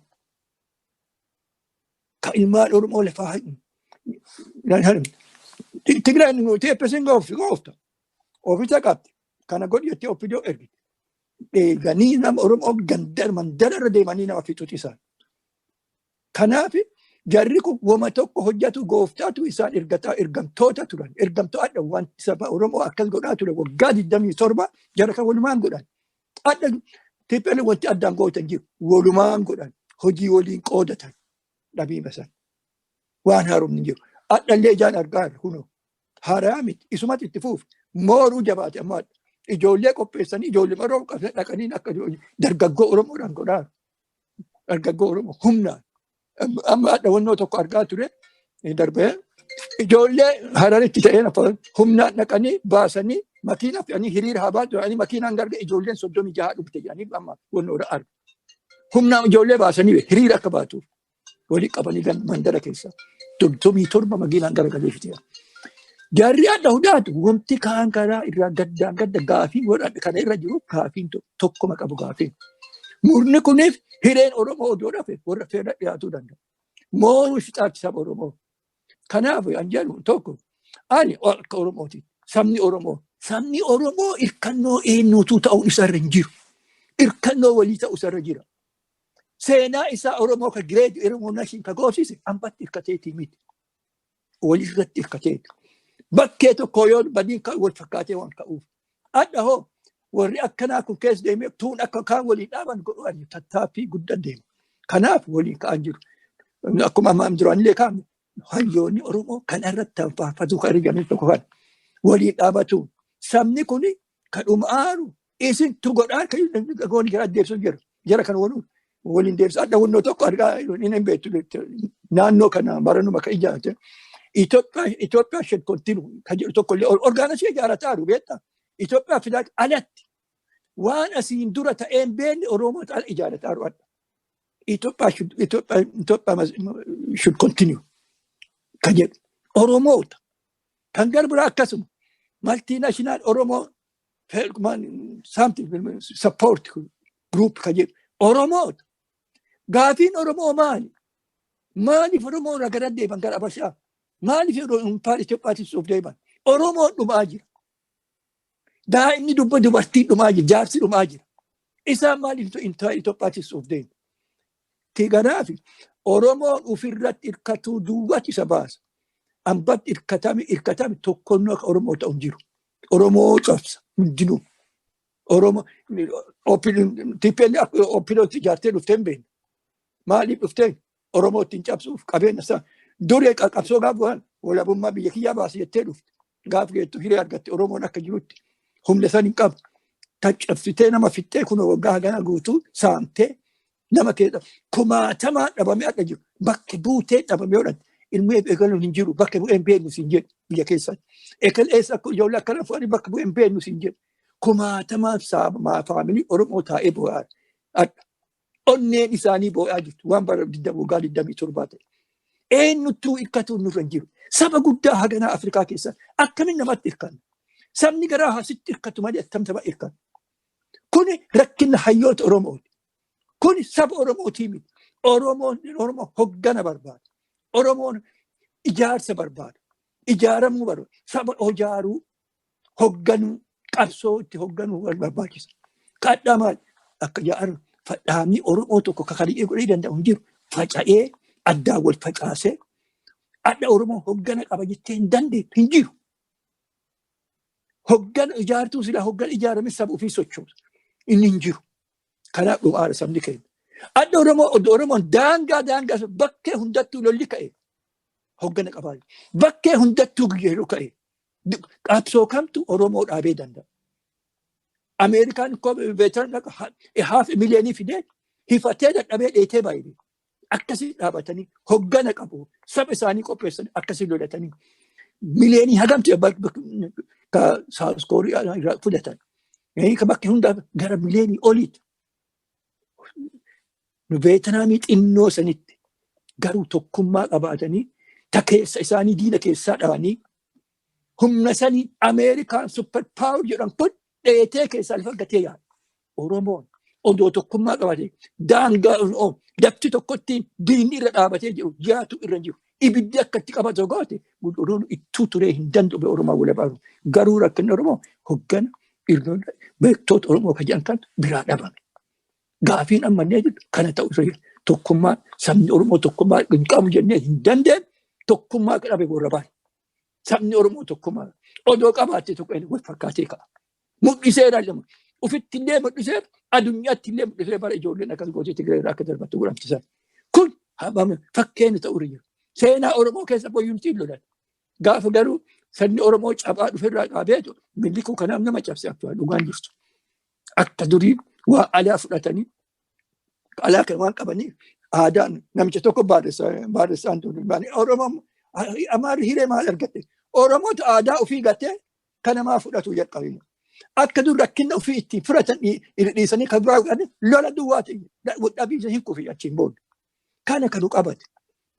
Ka ilmaan Oromoo lafaa Tigraan TPS'n goofta. Ofiisa qabdi. Kana godhi jettee ofiidoo ergite. Eeganii nama Oromoo gandara mandara irra deemanii nama fixuti isaan. Kanaaf jarri kun wama tokko hojjetu, gooftaatu isaan ergataa, ergamtoota turan. Ergamtoota waan saba Oromoo akkas godhaa ture waggaa 27 jara kan walumaan godhan. Adda TPL wanti addaan gootan jiru, walumaan godhan, hojii waliin qoodatan dhabiima san. Waan haaromni jiru. Adhallee ijaan argaa jirra kunoo. Haaraa miti, isumatti itti fuuf mooruu jabaate. Amma ijoollee qopheessanii, ijoollee maroo dhaqanii akka dargaggoo Oromoodhaan godhaa. Dargaggoo Oromoo humnaan. Amma adda wannoo tokko argaa ture darbee, ijoollee Hararitti ta'ee humnaan dhaqanii baasanii makiina fe'anii hiriira haa baatu jedhanii, makiinaan gargar ijoolleen 36 dhufte jedhanii amma wannoodha arga. Humnaan ijoollee baasanii hiriira akka baatuuf walii qabanii mandara keessa 37 makiinaan garagalee fite. Jarri adda hudaatu wanti kaan karaa irraa gaddaan gadda gaafii warra kana irra jiru, gaafiin tokkoma qabu gaafiin. Murni kuniif hireen Oromoo odoo dhafe warra fedha dhiyaatuu danda'a. Mooruu fixaatti saba Oromoo. Kanaaf an jedhu tokko, ani akka Oromooti, sabni Oromoo irkannoo eenyuutu ta'uun isarra hin jiru. Irkannoo walii ta'uu isarra jira. Seenaa isaa Oromoo ka Great Oromoo Nation ka goosise ambatti irkateetii miti. Walirratti irkateeti. Bakkee tokko yoo badiin ka'u wal fakkaatee waan ka'uuf. Adda hoo warri akkanaa kun keessa deemee tuun akka kaan waliin dhaaban godhan tattaaffii guddaa deema. Kanaaf waliin ka'an jiru. Akkuma ammaa duraanillee kaa'ame, hayyoonni Oromoo kana irratti tanfaafatu kan argamu tokko kan waliin dhaabatu. Sabni kun kan dhumaaru isintu godhaa, kan gooni gara deebisuun jira. Jara kan waliin deebisu. Adda wannoo tokko argaa hin beektu, naannoo kana baranuma kan ijaarte. Itoophiyaa should continue kan jedhu tokko illee orgaanasii ijaarataa jiru, beektaa. Itoophiyaa fidaa alatti waan asiin dura ta'een beekne Oromoo ala ijaarataa jiru adda. Itoophiyaa should continue kan jedhu Oromoota. Kan gara biraa akkasuma multinational Oromoo something support group kan jedhu Oromoota. Gaafiin Oromoo maali? Maaliif Oromoo irraa gara deeman, gara Abashaa? Maaliif impaayera Itoophiyaatti of deeman? Oromoon dhumaa jira. Daa'imni dubba dubartii dhumaa jira, jaarsi dhumaa jira. Isaan maaliif impaayera Itoophiyaatti of deemu? Kanaaf Oromoon ofirratti hirkatuu duwwaatu isa baasa. Ambatti hirkatame hirkatame tokkonnoo akka Oromoo ta'u hin jiru. Oromoo cabsa hundinuu. Oromoo TPLF OPDOtti ijaartee dhuftee hin beekne. Maaliif dhuftee? Oromoo ittiin cabsuuf, qabeenya isaa. Duree qabsoo gaaf godhan walabummaa biyya kiyyaa baase jettee dhufte. Gaaf geettu hiree argatte, Oromoon akka jirutti humna san hin qabdu. Taccabsitee nama fixxee, kun waggaa hagana guutuu saamtee, nama keessa kumaatamaa dhabamee akka jiru, bakki buutee dhabamee godhatte. Ilmi eegaluun hin jiru, bakka bu'ee hin beeknu siin jedhu biyya keessatti. Eegal eessa akka ijoollee akkana fuudhanii bakka bu'ee hin beeknu siin jedhu. Kumaatamaa faamilii Oromoo taa'ee boo'aa adda. Onneen isaanii boo'aa jirtu waan bara waggaa 27 ta'e. Eenyuttuu hirkatuun nurra hin jiru. Saba guddaa haganaa Afrikaa keessa akkamiin namatti hirkanna? Sabni garaa asitti hirkatu malee akkam saba hirkatu? Kuni rakkina hayyoota Oromooti. Kuni saba Oromootii miti. Oromoon Oromoo hoggana barbaada. Oromoon ijaarsa barbaada. Ijaaramuu barbaada. Saba ijaaruu, hogganuu, qabsoo itti hogganuu barbaachisa. Qadhaa maali? Akka jaaru dhaabni Oromoo tokko kakali'ee godhee danda'u hin jiru. Faca'ee addaan wal facaasee adda Oromoo hoggana qaba jettee hin dandeettu hin jiru. Hoggana ijaartuu silaa hoggana ijaarame saba ofii sochoosa. Inni hin jiru. Kanaaf dhumaara sabni keenya. Adda Oromoo odoo Oromoon daangaa daangaa bakkee hundattuu lolli ka'e hoggana qabaa. Bakkee hundattuu yeroo ka'e qabsoo kamtu Oromoo dhaabee danda'a. Ameerikaan koo veteran half millionii fidee hifatee dadhabee dheetee baay'ee. Akkasii dhaabatanii hoggana qabu. Saba isaanii qopheessanii akkasii lolatanii. Miliyoonii hagamtu ka South Korea irraa fudhatan. Ka bakki hundaa gara miliyoonii oliiti. Nu Veetinaamii xinnoo sanitti garuu tokkummaa qabaatanii ta keessa isaanii diina keessaa dhabanii humna sanii Ameerikaan super power jedhan kun dheetee keessaa lafa gatee yaada. Oromoon odoo tokkummaa qabaatee daangaa lafti tokkotti diinni irra dhaabatee jiru jaatu irra jiru. Ibiddi akka itti qabatu goote Oromoon ittuu turee hin danda'u Oromoo wal baasu. Garuu rakkinni Oromoo hoggana beektoota Oromoo kan jedhan kan biraa dhabame. Gaafiin ammannee jiru kana ta'u isa jira. Tokkummaa sabni Oromoo tokkummaa hin qabu jennee hin dandeenye tokkummaa dhabe warra baay'ee. Sabni Oromoo tokkummaa odoo qabaatte tokko wal fakkaatee ka'a. Mul'isee ilaalama. Ofitti illee mul'isee addunyaatti illee mul'isee bara ijoolleen akkas gootee Tigree irraa akka darbattu godhamtisan. Kun fakkeenya ta'uu irra jira. Seenaa Oromoo keessa boyyumtiin lolan. Gaafa garuu sabni Oromoo cabaa dhuferraa qaabeetu millikuu kanaaf nama cabse akka dhugaan jirtu. Akka durii waa alaa fudhatanii alaa kan waan qabaniif aadaan namicha tokko baadessaan Oromoo Amaarri hiree maal argatte? Oromoota aadaa ofii gatee kan namaa fudhatu jalqabe. Akka dur rakkina ofii ittiin fudhatan dhiisanii kan biraa godhan lola duwwaa ta'e dhabiisa hin kufi achiin booda. Kana kanu qabate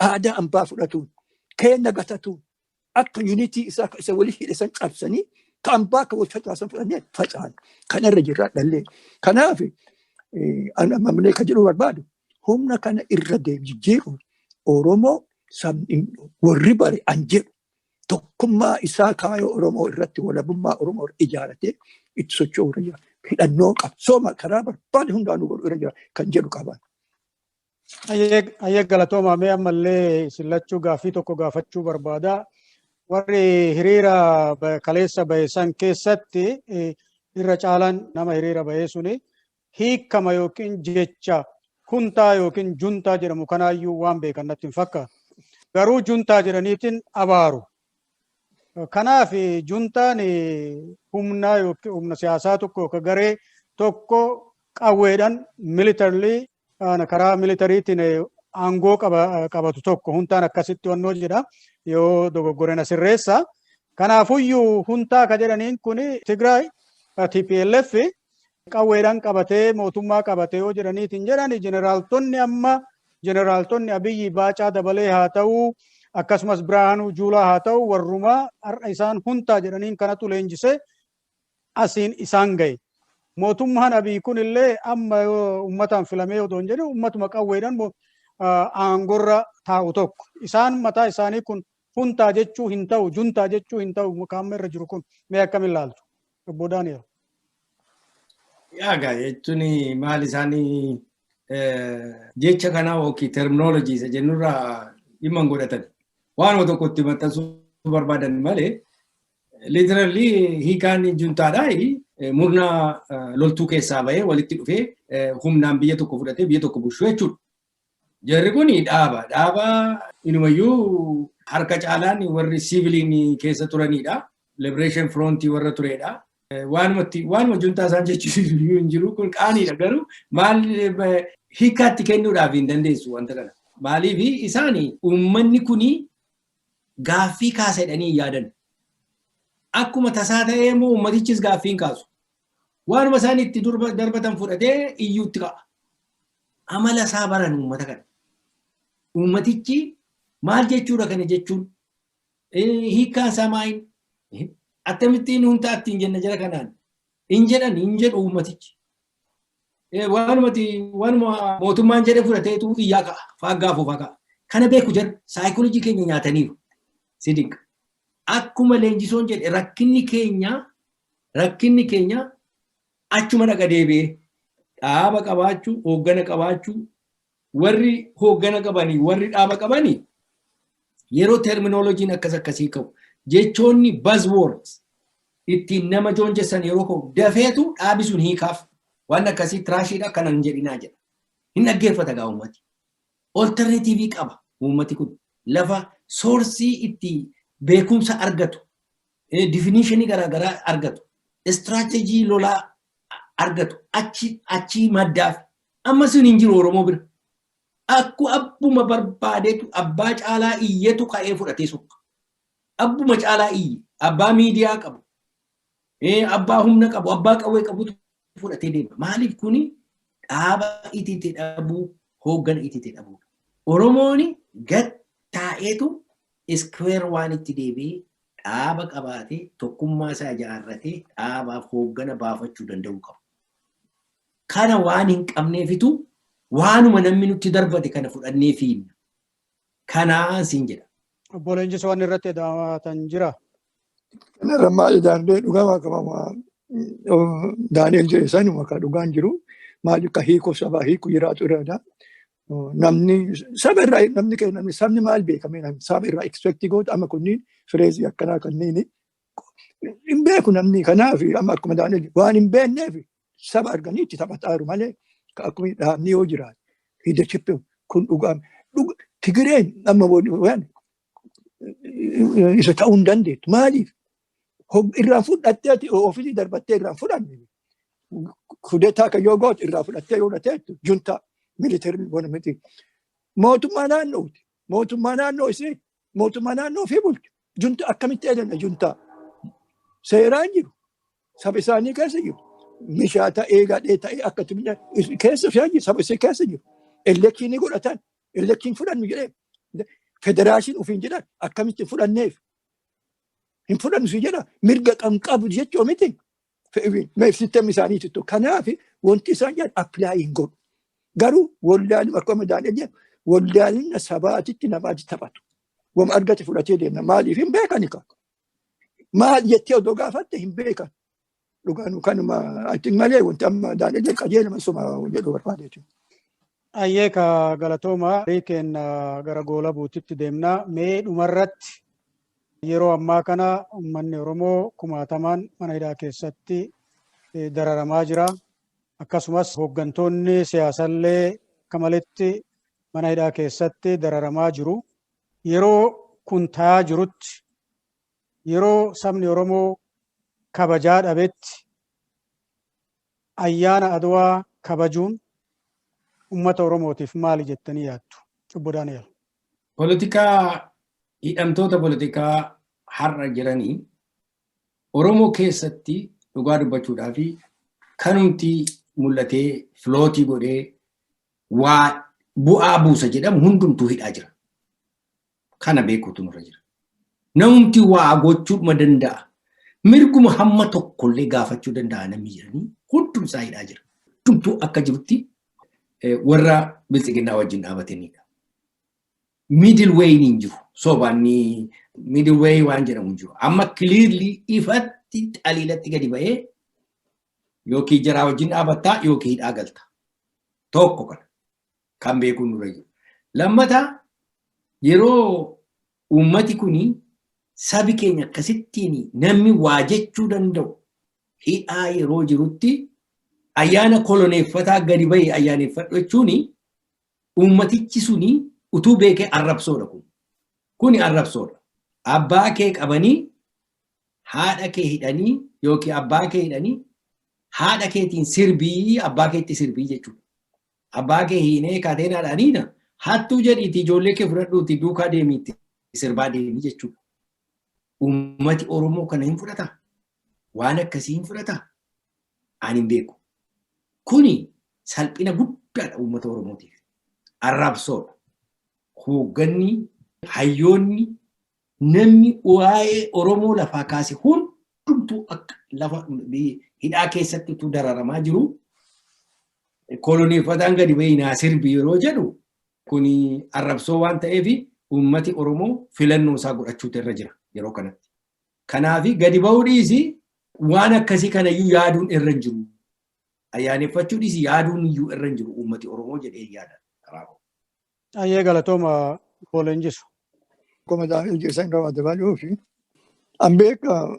aadaa ambaa fudhatuun keenya gatatuun akka unity isaa isa walii hidhe san cabsanii ka ambaa akka wal facaasan fudhannee faca'an. Kanarra jirraa dhallee. Kanaaf ammallee kan jedhu barbaadu humna kana irra jijjiiruun Oromoo warri bare an jedhu tokkummaa isaa kaayoo Oromoo irratti walabummaa Oromoo ijaaratee itti socho'uu irra jira. Hidhannoo qabsooma karaa barbaade hundaanuu godhu irra jira kan jedhu qaban. Ayyee, galatooma. Mee ammallee isin lachuu gaaffii tokko gaafachuu barbaada. Warri hiriira kaleessa bahe san keessatti irra caalaan nama hiriira bahee suni hiikama yookiin jecha junta yookiin juntaa jedhamu kanaayyuu waan beekan natti hin fakkaatu. Garuu juntaa jedhaniitiin abaaru. Kanaaf juntaan humna yookiin humna siyaasaa tokko yookiin garee tokko qawweedhaan militarily karaa militariitiin aangoo qabatu tokko juntaan akkasitti wannoo jedha, yoo dogoggorena sirreessa. Kanaafuyyuu junta ka jedhaniin kun Tigraay TPLF qawweedhaan qabatee mootummaa qabatee yoo jedhaniitiin jedhan, jeneraaltonni amma jeneraaltonni Abiyyi Baacaa Dabalee haa ta'uu, akkasumas Birhaanuu Juulaa haa ta'u, warrumaa har'a isaan junta jedhaniin kanatu leenjisee asiin isaan gahe. Mootummaan Abiy kun illee amma yoo uummataan filamee otoo hin jedhin uummatuma qawweedhaan aangorra taa'u tokko. Isaan mataa isaanii kun junta jechuu hin ta'u, juntaa jechuu hin ta'u qaama irra jiru kun mee akkamiin ilaaltu? Obbo Daani'el. Yaagaa jechuun maal isaanii jecha kanaa yookiin terminology isa jennurraa dhimma hin godhatan. Waanuma tokkotti maxxansuu barbaadan malee literally hiikaan juntaadhaa murna loltuu keessaa bahee walitti dhufee humnaan biyya tokko fudhatee biyya tokko bulchuu jechuudha. Jarri kun dhaaba. Dhaaba inumayyuu harka caalaan warri siiviliin keessa turanidha. Liberation Front warra turedha. Waanuma juntaa isaan jechisiisu hin jiru, kun qaaniidha, garuu maal hiikkaatti kennuudhaaf hin dandeessu wanta kana. Maaliif isaan uummanni kuni gaaffii kaasa jedhanii hin yaadan. Akkuma tasaa ta'ee immoo uummatichis gaaffii hin kaasu. Waanuma isaan itti darbatan fudhatee iyyuutti ka'a. Amala isaa baran uummata kana. Uummatichi Maal jechuudha kana jechuun? Hiikkaan isaa maayin? Akkamittiin hundaa ittiin jenna jara kanaan? Hin jedhan, hin jedhu uummatichi. Waanumati waanuma mootummaan jedhe fudhateetu iyyaa ka'a. Faaggaa afuufaa ka'a. Kana beeku jara saayikoolojii keenya nyaataniiru. Sidinqa. Akkuma leenjisoon jedhe, rakkinni keenya achuma dhaqa deebi'ee dhaaba qabaachuu, hooggana qabaachuu. Warri hooggana qabanii, warri dhaaba qabanii, yeroo terminoloojiin akkas akkasii ka'u, jechoonni buzzwords ittiin nama joonjessan yeroo ka'u, dafeetu dhaabi sun hiikaaf, waan akkasii trashiidha, kana hin jedhinaa jedha. Hin dhaggeeffata gaa uummati. Alternative qaba uummati kun, lafa source itti beekumsa argatu, definition garaagaraa argatu, strategy lolaa argatu achi achii maddaaf. Amma sun hin jiru Oromoo bira. Akku abbuma barbaadetu, abbaa caalaa iyyetu ka'ee fudhatee sokka. Abbuma caalaa iyye, abbaa miidiyaa qabu, abbaa humna qabu, abbaa qawwee qabutu fudhatee deema. Maaliif? Kuni dhaaba itite dhabuu, hooggana itite dhabuudha. Oromooni gad taa'eetu square waan itti deebi'ee dhaaba qabaatee, tokkummaa isaa ijaarratee, dhaabaaf hooggana baafachuu danda'uu qaba. Kana waan hin qabneefitu waanuma namni nutti darbate kana fudhannee fiinna. Kanaan siin jedha. Obbo Leenjisoo, waan irratti daawwatan jira. Kanarra maal daandee dhugaa qabama Daani'el jedhe sanuma ka dhugaan jiru, maal akka hiikoo sabaa hiiku jiraatu irra. Namni saba irraa, namni keenya, namni sabni maal beekame, namni saba irraa expect goota. Amma kunniin phrase akkanaa kanneen hin beeku namni. Kanaaf amma akkuma Daani'el waan hin beekneef saba arganii itti taphataaru malee, akkuma dhaabni yoo jiraate, leadership kun dhugaa Tigireen amma waan isa ta'uu hin dandeettu. Maaliif? Irraan fudhattee ati ofiisii darbattee irraan fudhanne. Coup d'état kan yoo gootu, irraa fudhattee yoo dhateettu, junta military bona miti. Mootummaa naannooti. Mootummaa naannoo isii mootummaa naannoo ofii bulchu. Junta akkamitti eeganna junta? Seeraan jiru. Saba isaanii keessa jiru. Mishaa ta'ee gadhee ta'ee akka keessa jiru, saba isii keessa jiru. Election godhatan. Election fudhannu jedhee. Federation ofiin jedhan, akkamitti fudhanneef? Hin fudhannu si jedha, mirga kan qabu jechuu miti. System isaaniitu. Kanaaf wanti isaan jedhan apply hin godhu. Garuu wallaaluma, akkuma Daani'el jedhu, wallaalina sabaatitti namaatti taphatu. Wama argate fudhatee deemna. Maaliif? Hin beekani ka. Maal jettee odoo gaafatte hin beekan. Dhugaan kanuma ati malee wanti amma Daani'el jedhu qajeelama suma jedhu barbaadeetu. Ayyee, ka galatooma keenya gara goola buutitti deemna. Mee dhumarratti, yeroo ammaa kana uummanni Oromoo kumaatamaan mana hidhaa keessatti dararamaa jira. Akkasumas hooggantoonni siyaasallee akka maletti mana hidhaa keessatti dararamaa jiru. Yeroo kun ta'aa jirutti, yeroo sabni Oromoo kabajaa dhabetti, ayyaana Adwaa kabajuun uummata Oromootiif maali jettanii yaaddu? Obbo Daani'el. Poolitikaa, hidhamtoota poolitikaa har'a jiranii Oromoo keessatti, dhugaa dubbachuudhaa fi kanumti mul'atee float godhee waa bu'aa buusa jedhamu hundumtuu hidhaa jira. Kana beekuutu nurra jira. Namumti waa gochuudhuma danda'a. Mirguma hamma tokkollee gaafachuu danda'a namni jedhanii hundumsaa hidhaa jira. Hundumtuu akka jirutti warra biltsiginnaa wajjin dhaabatanidha. Middle way hin jiru. Sobaan middle way waan jedhamu hin jiru. Amma clearly ifatti xaliilatti gadi ba'ee yookiin jaraa wajjin dhaabattaa yookiin hidhaa galta. Tokko kana kan beekuun nurra jiru. Lammataa, yeroo uummati kuni, sabi keenya akkasittiin namni waa jechuu danda'u hidhaa yeroo jirutti, ayyaana koloneeffataa gadi bahee ayyaaneffadhu jechuun uummatichi suni utuu beekee arrabsoodha kun. Kuni arrabsoodha. Abbaa kee qabanii haadha kee hidhanii, yookiin abbaa kee hidhanii haadha keetiin sirbii, abbaa keetti sirbii jechuudha. Abbaa kee hiinee kaateenaadhaaniina hattuu jedhiitii ijoollee kee fudhadhuuti duukaa deemiitti sirbaa deemii jechuudha. Uummati Oromoo kana hin fudhataa? Waan akkasii hin fudhataa? Ani hin beeku. Kuni salphina guddaadha uummata Oromootiif. Arrabsoodha. Hoogganni Hayyoonni namni waa'ee Oromoo lafaa kaase hundumtuu akka lafa hidhaa keessatti utuu dararamaa jiru, koloneeffataan gadi bahii naa sirbi yeroo jedhu, kuni arrabsoo waan ta'eef uummati Oromoo filannoo isaa godhachuutu irra jira yeroo kanatti. Kanaaf gadi bahuu dhiisi, waan akkasii kanayyuu yaaduun irra hin jiru. Ayyaaneffachuu dhiisi, yaaduun iyyuu irra hin jiru uummati Oromoo jedhee yaada. Ayyee, galatooma, Leenjisu. Akkuma Daani'el jedhan irraa dabaluu fi an beeka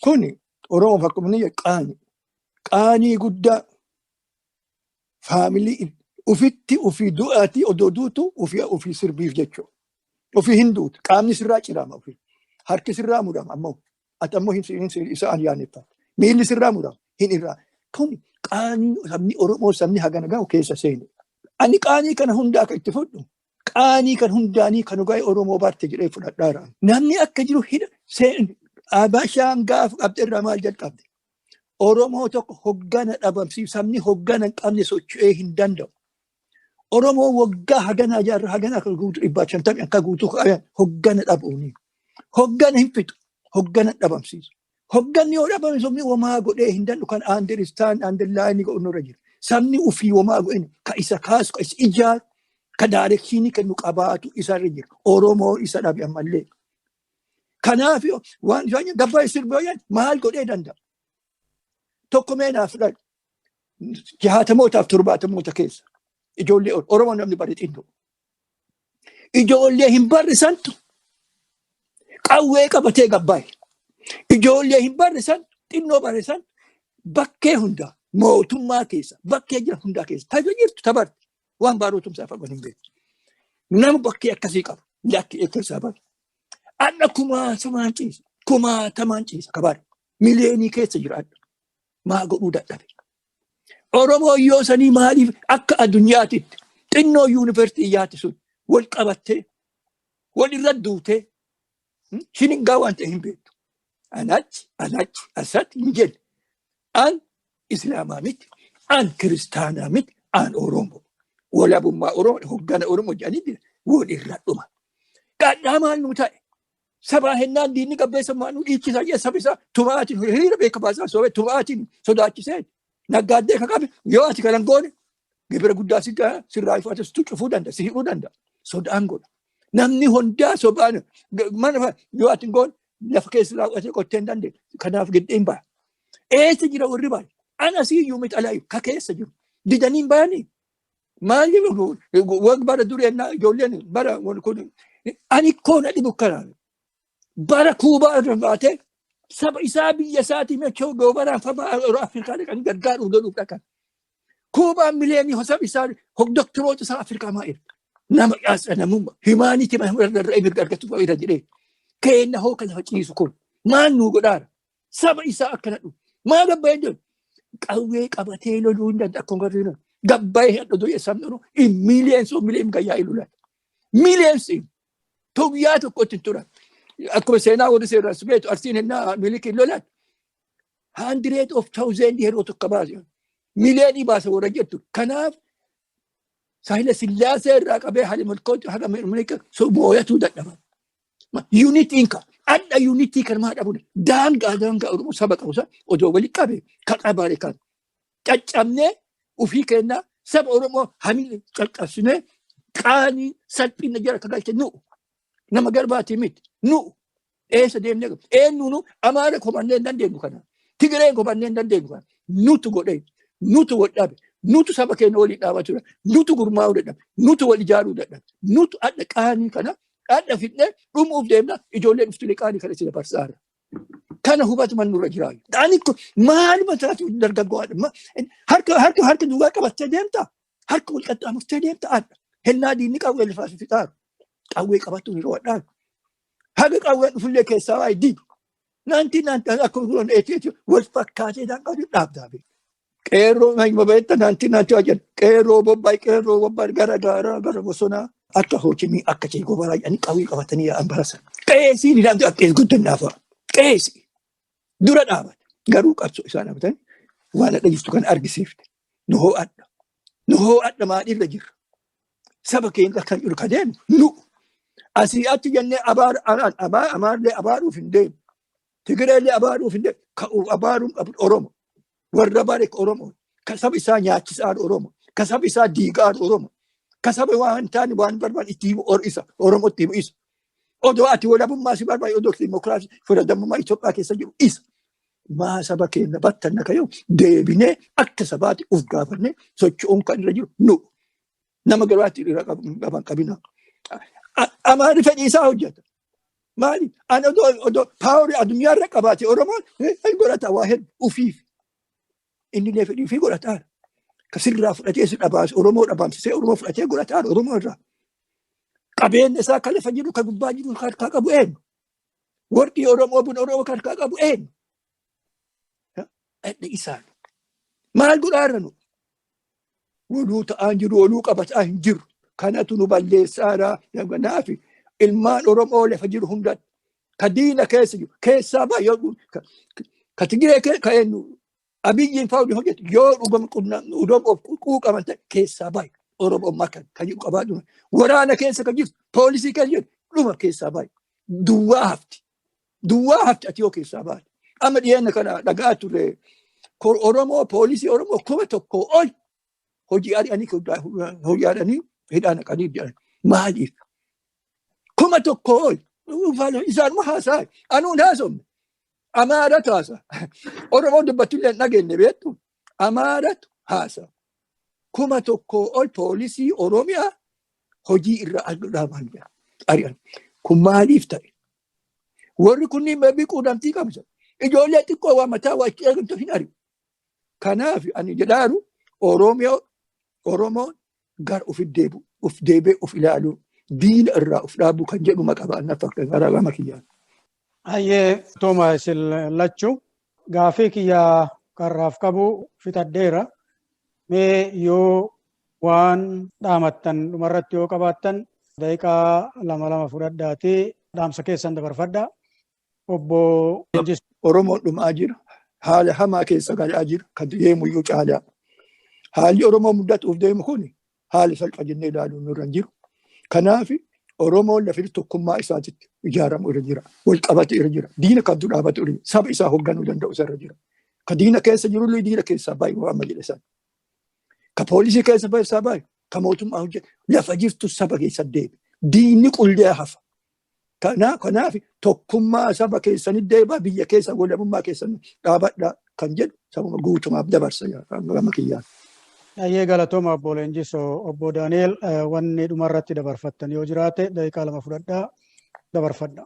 kuni Oromoof akkuma inni qaanii. Qaanii guddaa family ufitti ufii du'aatii odoo duutu ufii ufii sirbiif jechuudha. Ufii hin duutu, qaamni sirraa cirama ofii. Harki sirraa murama, ammoo ati ammoo hin isa ayyaaneffatu. Miilli sirraa murama, hin irraa. Kun qaanii sabni Oromoo, sabni hagana gahu keessa seene. Ani qaanii kana hundaa akka itti fudhu, qaanii kan hundaanii kan dhugaa Oromoo barte jedhee fudhadhaara. Namni akka jiru hidha seen Abashaan gaafa qabde irraa maal jalqabde? Oromoo tokko hoggana dhabamsiif, sabni hoggana hin qabne socho'ee hin danda'u. Oromoo waggaa haganaa jaarraa haganaa kan guutuu 150 akka guutuu hoggana dhabuuni. Hoggana hin fixu, hoggana dhabamsiisu. Hogganni yoo dhabame sabni homaa godhee hin danda'u, kan understand underline godhu nurra jira. Sabni ufii homaa godhee ka isa kaasu, ka isa ijaaru, ka direction kennu qabaatu isarra jira. Oromoo isa dhabe ammallee. Kanaaf waan gabbaa sirba maal godhee danda'a? Tokko mee naaf fudhadhu. 60mootaaf 70moota keessa. Ijoollee Oromoo namni bare xinnoo. Ijoollee hin barrisantu qawwee qabatee gabbaa'e. Ijoollee hin barrisan, xinnoo barrisan, bakkee hundaa mootummaa keessa bakkee jira hundaa keessa taja jirtu tabarte waan baarootumsaa fagoon hin beeku. Nama bakkee akkasii qabu lakki eeggarsaa bara. Adha kumaatamaan ciisa, kumaatamaan ciisa kabaara. Miliyeenii keessa jira adha. Maa godhuu dadhabe? Oromoo yoo sanii maaliif akka addunyaatitti xinnoo yuunivarsiitii yaati sun wal qabattee wal irra duutee shiningaa waan ta'e hin beektu. Anachi anachi asatti hin jenne. An Islaamaa miti, an Kiristaanaa miti, an Oromoo. Walabummaa Oromoo, hoggana Oromoo jedhanii wal irra dhuma. Qadhaa maal nu ta'e? Sabaa hennaan diinni gabbeessa maal nu dhiichisaa jee saba isaa tumaatiin hiriira beeka baasaa soobee tumaatiin sodaachisee naggaaddee ka qabe, yoo ati kanan goone gibira guddaa si sirraa ifaate situ cufuu danda'a, si hidhuu danda'a. Sodaan godha. Namni hundaa sobaan mana yoo ati hin goone lafa keessa raawwatee qottee hin dandeenye. Kanaaf giddeen ba'a. Eessa jira warri ba'a? Ana siyyuu miti, alaayu ka keessa jiru. Didanii hin bayanii. Maali wag bara durii ennaa ijoolleen bara kun ani koona dhibu kanaan bara Kuubaa irra baatee saba isaa biyya isaatii mechoo goobanaan fama Afrikaa dhaqanii gargaaruuf loluuf dhaqan. Kuubaan miliyeenii saba isaa doktoroota isaa Afrikaa maa erga? Nama namummaa humanity irra mirga argatu irra jedhee. Keenna hoo kan lafa ciisu kun maal nuu godhaara? Saba isaa akkana dhufu. Maa gabbayee jiru? Qawwee qabatee loluu hin danda'u akkuma garuu gabbayee hadhu du'e sabni unu in millions of millions gayyaa ilulan. Millions guyyaa tokkotti hin turan. Akkuma seenaa warri seeraan beektu, Arsiin hennaa Milikiin lolan. Hundred of thousand yeroo tokko baase. Miliyeenii baasa warra jettu. Kanaaf Saahila Sillaasee irraa qabee Haile Malkooti haga Milika mooyatuu dadhaban. Unityn ka adda unity kan maa dhabuun daangaa daangaa Oromoo saba qabu san odoo wali qabe ka qabaare kan caccabnee ufii kennaa saba Oromoo hamii caccabsinee qaanii salphina jara ka galche nu nama garbaatii miti, nu eessa deemnee eenyuunu Amaara komannee hin dandeenyu, kana Tigireen komannee hin dandeenyu, kana nutu godhee, nutu wal dhabe, nutu saba keenya walii dhaabachuu dadhabe, nutu gurmaa'uu dadhabe, nutu wal ijaaruu dadhabe, nutu adda qaanii kana adda fidnee dhumuuf deemna, ijoollee dhuftulee qaanii kana isin dabarsaara. Kana hubatuman nurra jiraayu. Ani maaluma taatu dargaggoo harka harka harka duwwaa qabattee deemta. Harka wal qaxxaamurtee deemta adda. Hennaa diinni qawwee lafaa si fixaaru. Qawwee qabattu yeroo wadhaaru. Haga qawween dhufullee keessaa waa'ee diidu. Naantii naantii akkuma turan eeti eeti wal fakkaatee daanqaa dhaabdaa beeku. Qeerroo nanyuma beekta, naantii naantii waa jedhu. Qeerroo bobbaay, qeerroo bobbaay, gara gaaraa gara bosonaa akka hoocimii akka ceekoo baraa jedhanii qawwee qabatanii yaa'an barasan. Qeesiin ilaaltu akka qees guddannaa fa'a. Qeesi dura dhaabate garuu qabsoo isaan dhaabatan waan hadha jirtu kan argisiifte. Nu hoo'adha. Nu hoo'adha, maaliirra jirra? Saba keenya kan jiru ka deemu nu. Asii achi jennee Amaarlee abaaruuf hin deemu. Tigireellee abaaruuf hin deemu. Ka abaaruun qabu Oromo. Warra bare Oromo. Ka saba isaa nyaachisaan Oromo. Ka saba isaa diigaan Oromo. Ka saba waan hin taane waan barbaadu itti himu isa. Oromo itti himu isa. Odoo ati walabummaa si barbaadu, odoo dimokiraasii fayyadamummaa Itoophiyaa keessa jiru isa. Maa saba keenya battanna kayyoo deebinee akka sabaatti uf gaafannee socho'uun kan irra jiru nu. Nama garaatti irra qaban qabina. Amaarri fedhii isaa hojjeta. Maali? Ani odoo power addunyaa irra qabaate Oromoon hin godhata waa hedduu ufiif. Inni illee fedhii ofii godhataa. Ka sirraa fudhatee si dhabaase, Oromoo dhabaamsisee Oromoo fudhatee godhataa Oromoo irraa. Qabeenya isaa kan lafa jiru, kan gubbaa jiru kan harkaa qabu eenyu? Warqii Oromoo, buna Oromoo kan harkaa qabu eenyu? Dhadhi isaan. Maal godhaa irra nu? Waluu ta'aa jiru, waluu qabataa hin jiru. Kanatu nu balleessaara. Kanaaf ilmaan Oromoo lafa jiru hundatti ka diina keessa jiru keessaa baay'ee, ka Tigiree, ka eenyu Abiyyiin fa'aa hojjetu, yoo dhugama Oromoof quuqaman ta'e keessaa baay'ee Oromoo makan kan jiru qabaadhu. Waraana keessa kan jirtu, poolisii keessa jirtu, dhuma keessaa baay'ee duwwaa hafti. Duwwaa hafti ati yoo keessaa baate. Amma dhiyeenya kana dhagaa turre, Oromoo poolisii Oromoo 1000 ol hojii ari'anii hidhaa naqanii jedhan. Maaliif? 1000 ol isaanuma haasaa, anuun haasofne. Amaaratu haasa. Oromoo dubbatullee hin dhageenye beektu. Amaaratu haasa. 1000 ol poolisii Oromiyaa hojii irra dhaaban ari'an. Kun maaliif ta'e? Warri kunniin maybe quunnamtii qabsa. Ijoollee xiqqoo waa mataa waa itti eegamtu hin ari'u. Kanaaf ani jedhaaru, Oromiyaa Oromoon gara ofi deebu, of deebee of ilaaluu, diina irraa of dhaabuu kan jedhu maqaa na fakkaata gara gama kiyyaan. Hayyee, Tooma, isin lachuu gaafii kiyya karraaf qabu fixadheera. Mee yoo waan dhaamattan dhumarratti yoo qabaattan daqiiqaa lama lama fudhadhaatii dhaamsa keessan dabarfadha. Obbo Leenjis. Oromoon dhumaa jira. Haala hamaa keessa galaa jira. Kan deemuyyuu caalaa. Haalli Oromoo mudatuuf deemu kun haala salphaa jennee ilaaluun nurra hin jiru. Kanaaf Oromoon lafa tokkummaa isaatitti ijaaramu irra jira. Wal qabatu irra jira. Diina kamtu dhaabatu irra jira. Saba isaa hoogganuu danda'u isa irra jira. Ka diina keessa jirullee diina keessaa baay'ee waan jedhe sana. Ka poolisii keessa keessaa baay'ee, ka mootummaa hojjetu, lafa jirtu saba keessa deebi. Diinni qullee hafa. Kanaaf tokkummaa saba keessanii deebaa, biyya keessa walabummaa keessan dhaabadhaa kan jedhu sababa guutumaaf dabarsa gama kiyyaan. Hayyee, galatooma obbo Leenjisoo. Obbo Daani'el, wanni dhumarratti dabarfattan yoo jiraate daqiiqaa 2 fudhadhaa dabarfadha.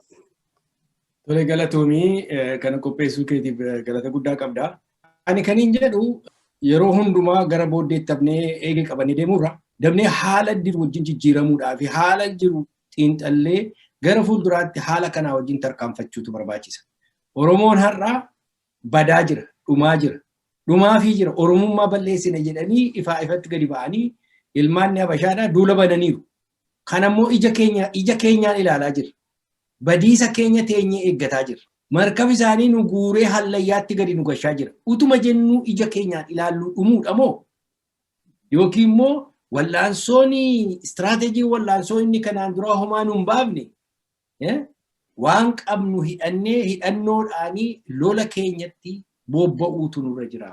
Tole, galatoomii, kana qopheessuu keetiif galata guddaa qabda. Ani kan hin jedhu, yeroo hundumaa gara booddeetti hafnee eegee qabannee deemurra dabnee haala jiru wajjin jijjiiramuudhaa fi haala jiru xiinxallee gara fuulduraatti haala kanaa wajjin tarkaanfachuutu barbaachisa. Oromoon har'a badaa jira, dhumaa jira. Dhumaafii jira. Oromummaa balleessina jedhanii ifaa ifatti gadi ba'anii ilmaanni Habashaadhaa duula bananiiru. Kanammoo ija keenya ija keenyaan ilaalaa jirra. Badiisa keenya teenyee eeggataa jirra. Markab isaanii nu guuree hallayyaatti gadi nu gashaa jira. Utuma jennuu ija keenyaan ilaalluu dhumuudha moo? Yookiin immoo wal'aansoon istiraateejii wal'aansoo inni kanaan dura homaa nu hin baafne, waan qabnu hidhannee hidhannoodhaanii lola keenyatti bobba'uutu nurra jira.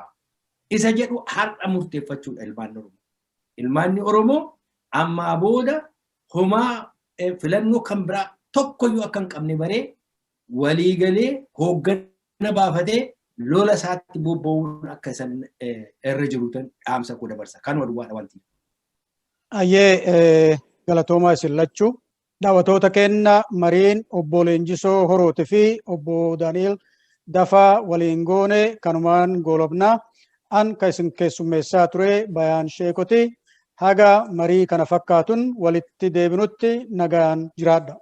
Isa jedhu har'a murteeffachuudha ilmaan Oromoo. Ilmaanni Oromoo ammaa booda homaa filannoo kan biraa tokkoyyuu akka hin qabne baree, waliigalee hooggana baafatee lola isaatti bobba'uun akka isan irra jiruutan dhaamsa koo dabarsa. Kanuma duwwaadha wanti. Hayyee, galatoomaa isin lachuu. Daawwattoota keenya, mariin obbo Leenjisoo Horootii fi obbo Daani'el Dafaa waliin goone kanumaan goolabnaa. An ka isin keessummeessaa ture Bayaan Sheekoti. Haga marii kana fakkaatun walitti deebinutti nagaan jiraadha.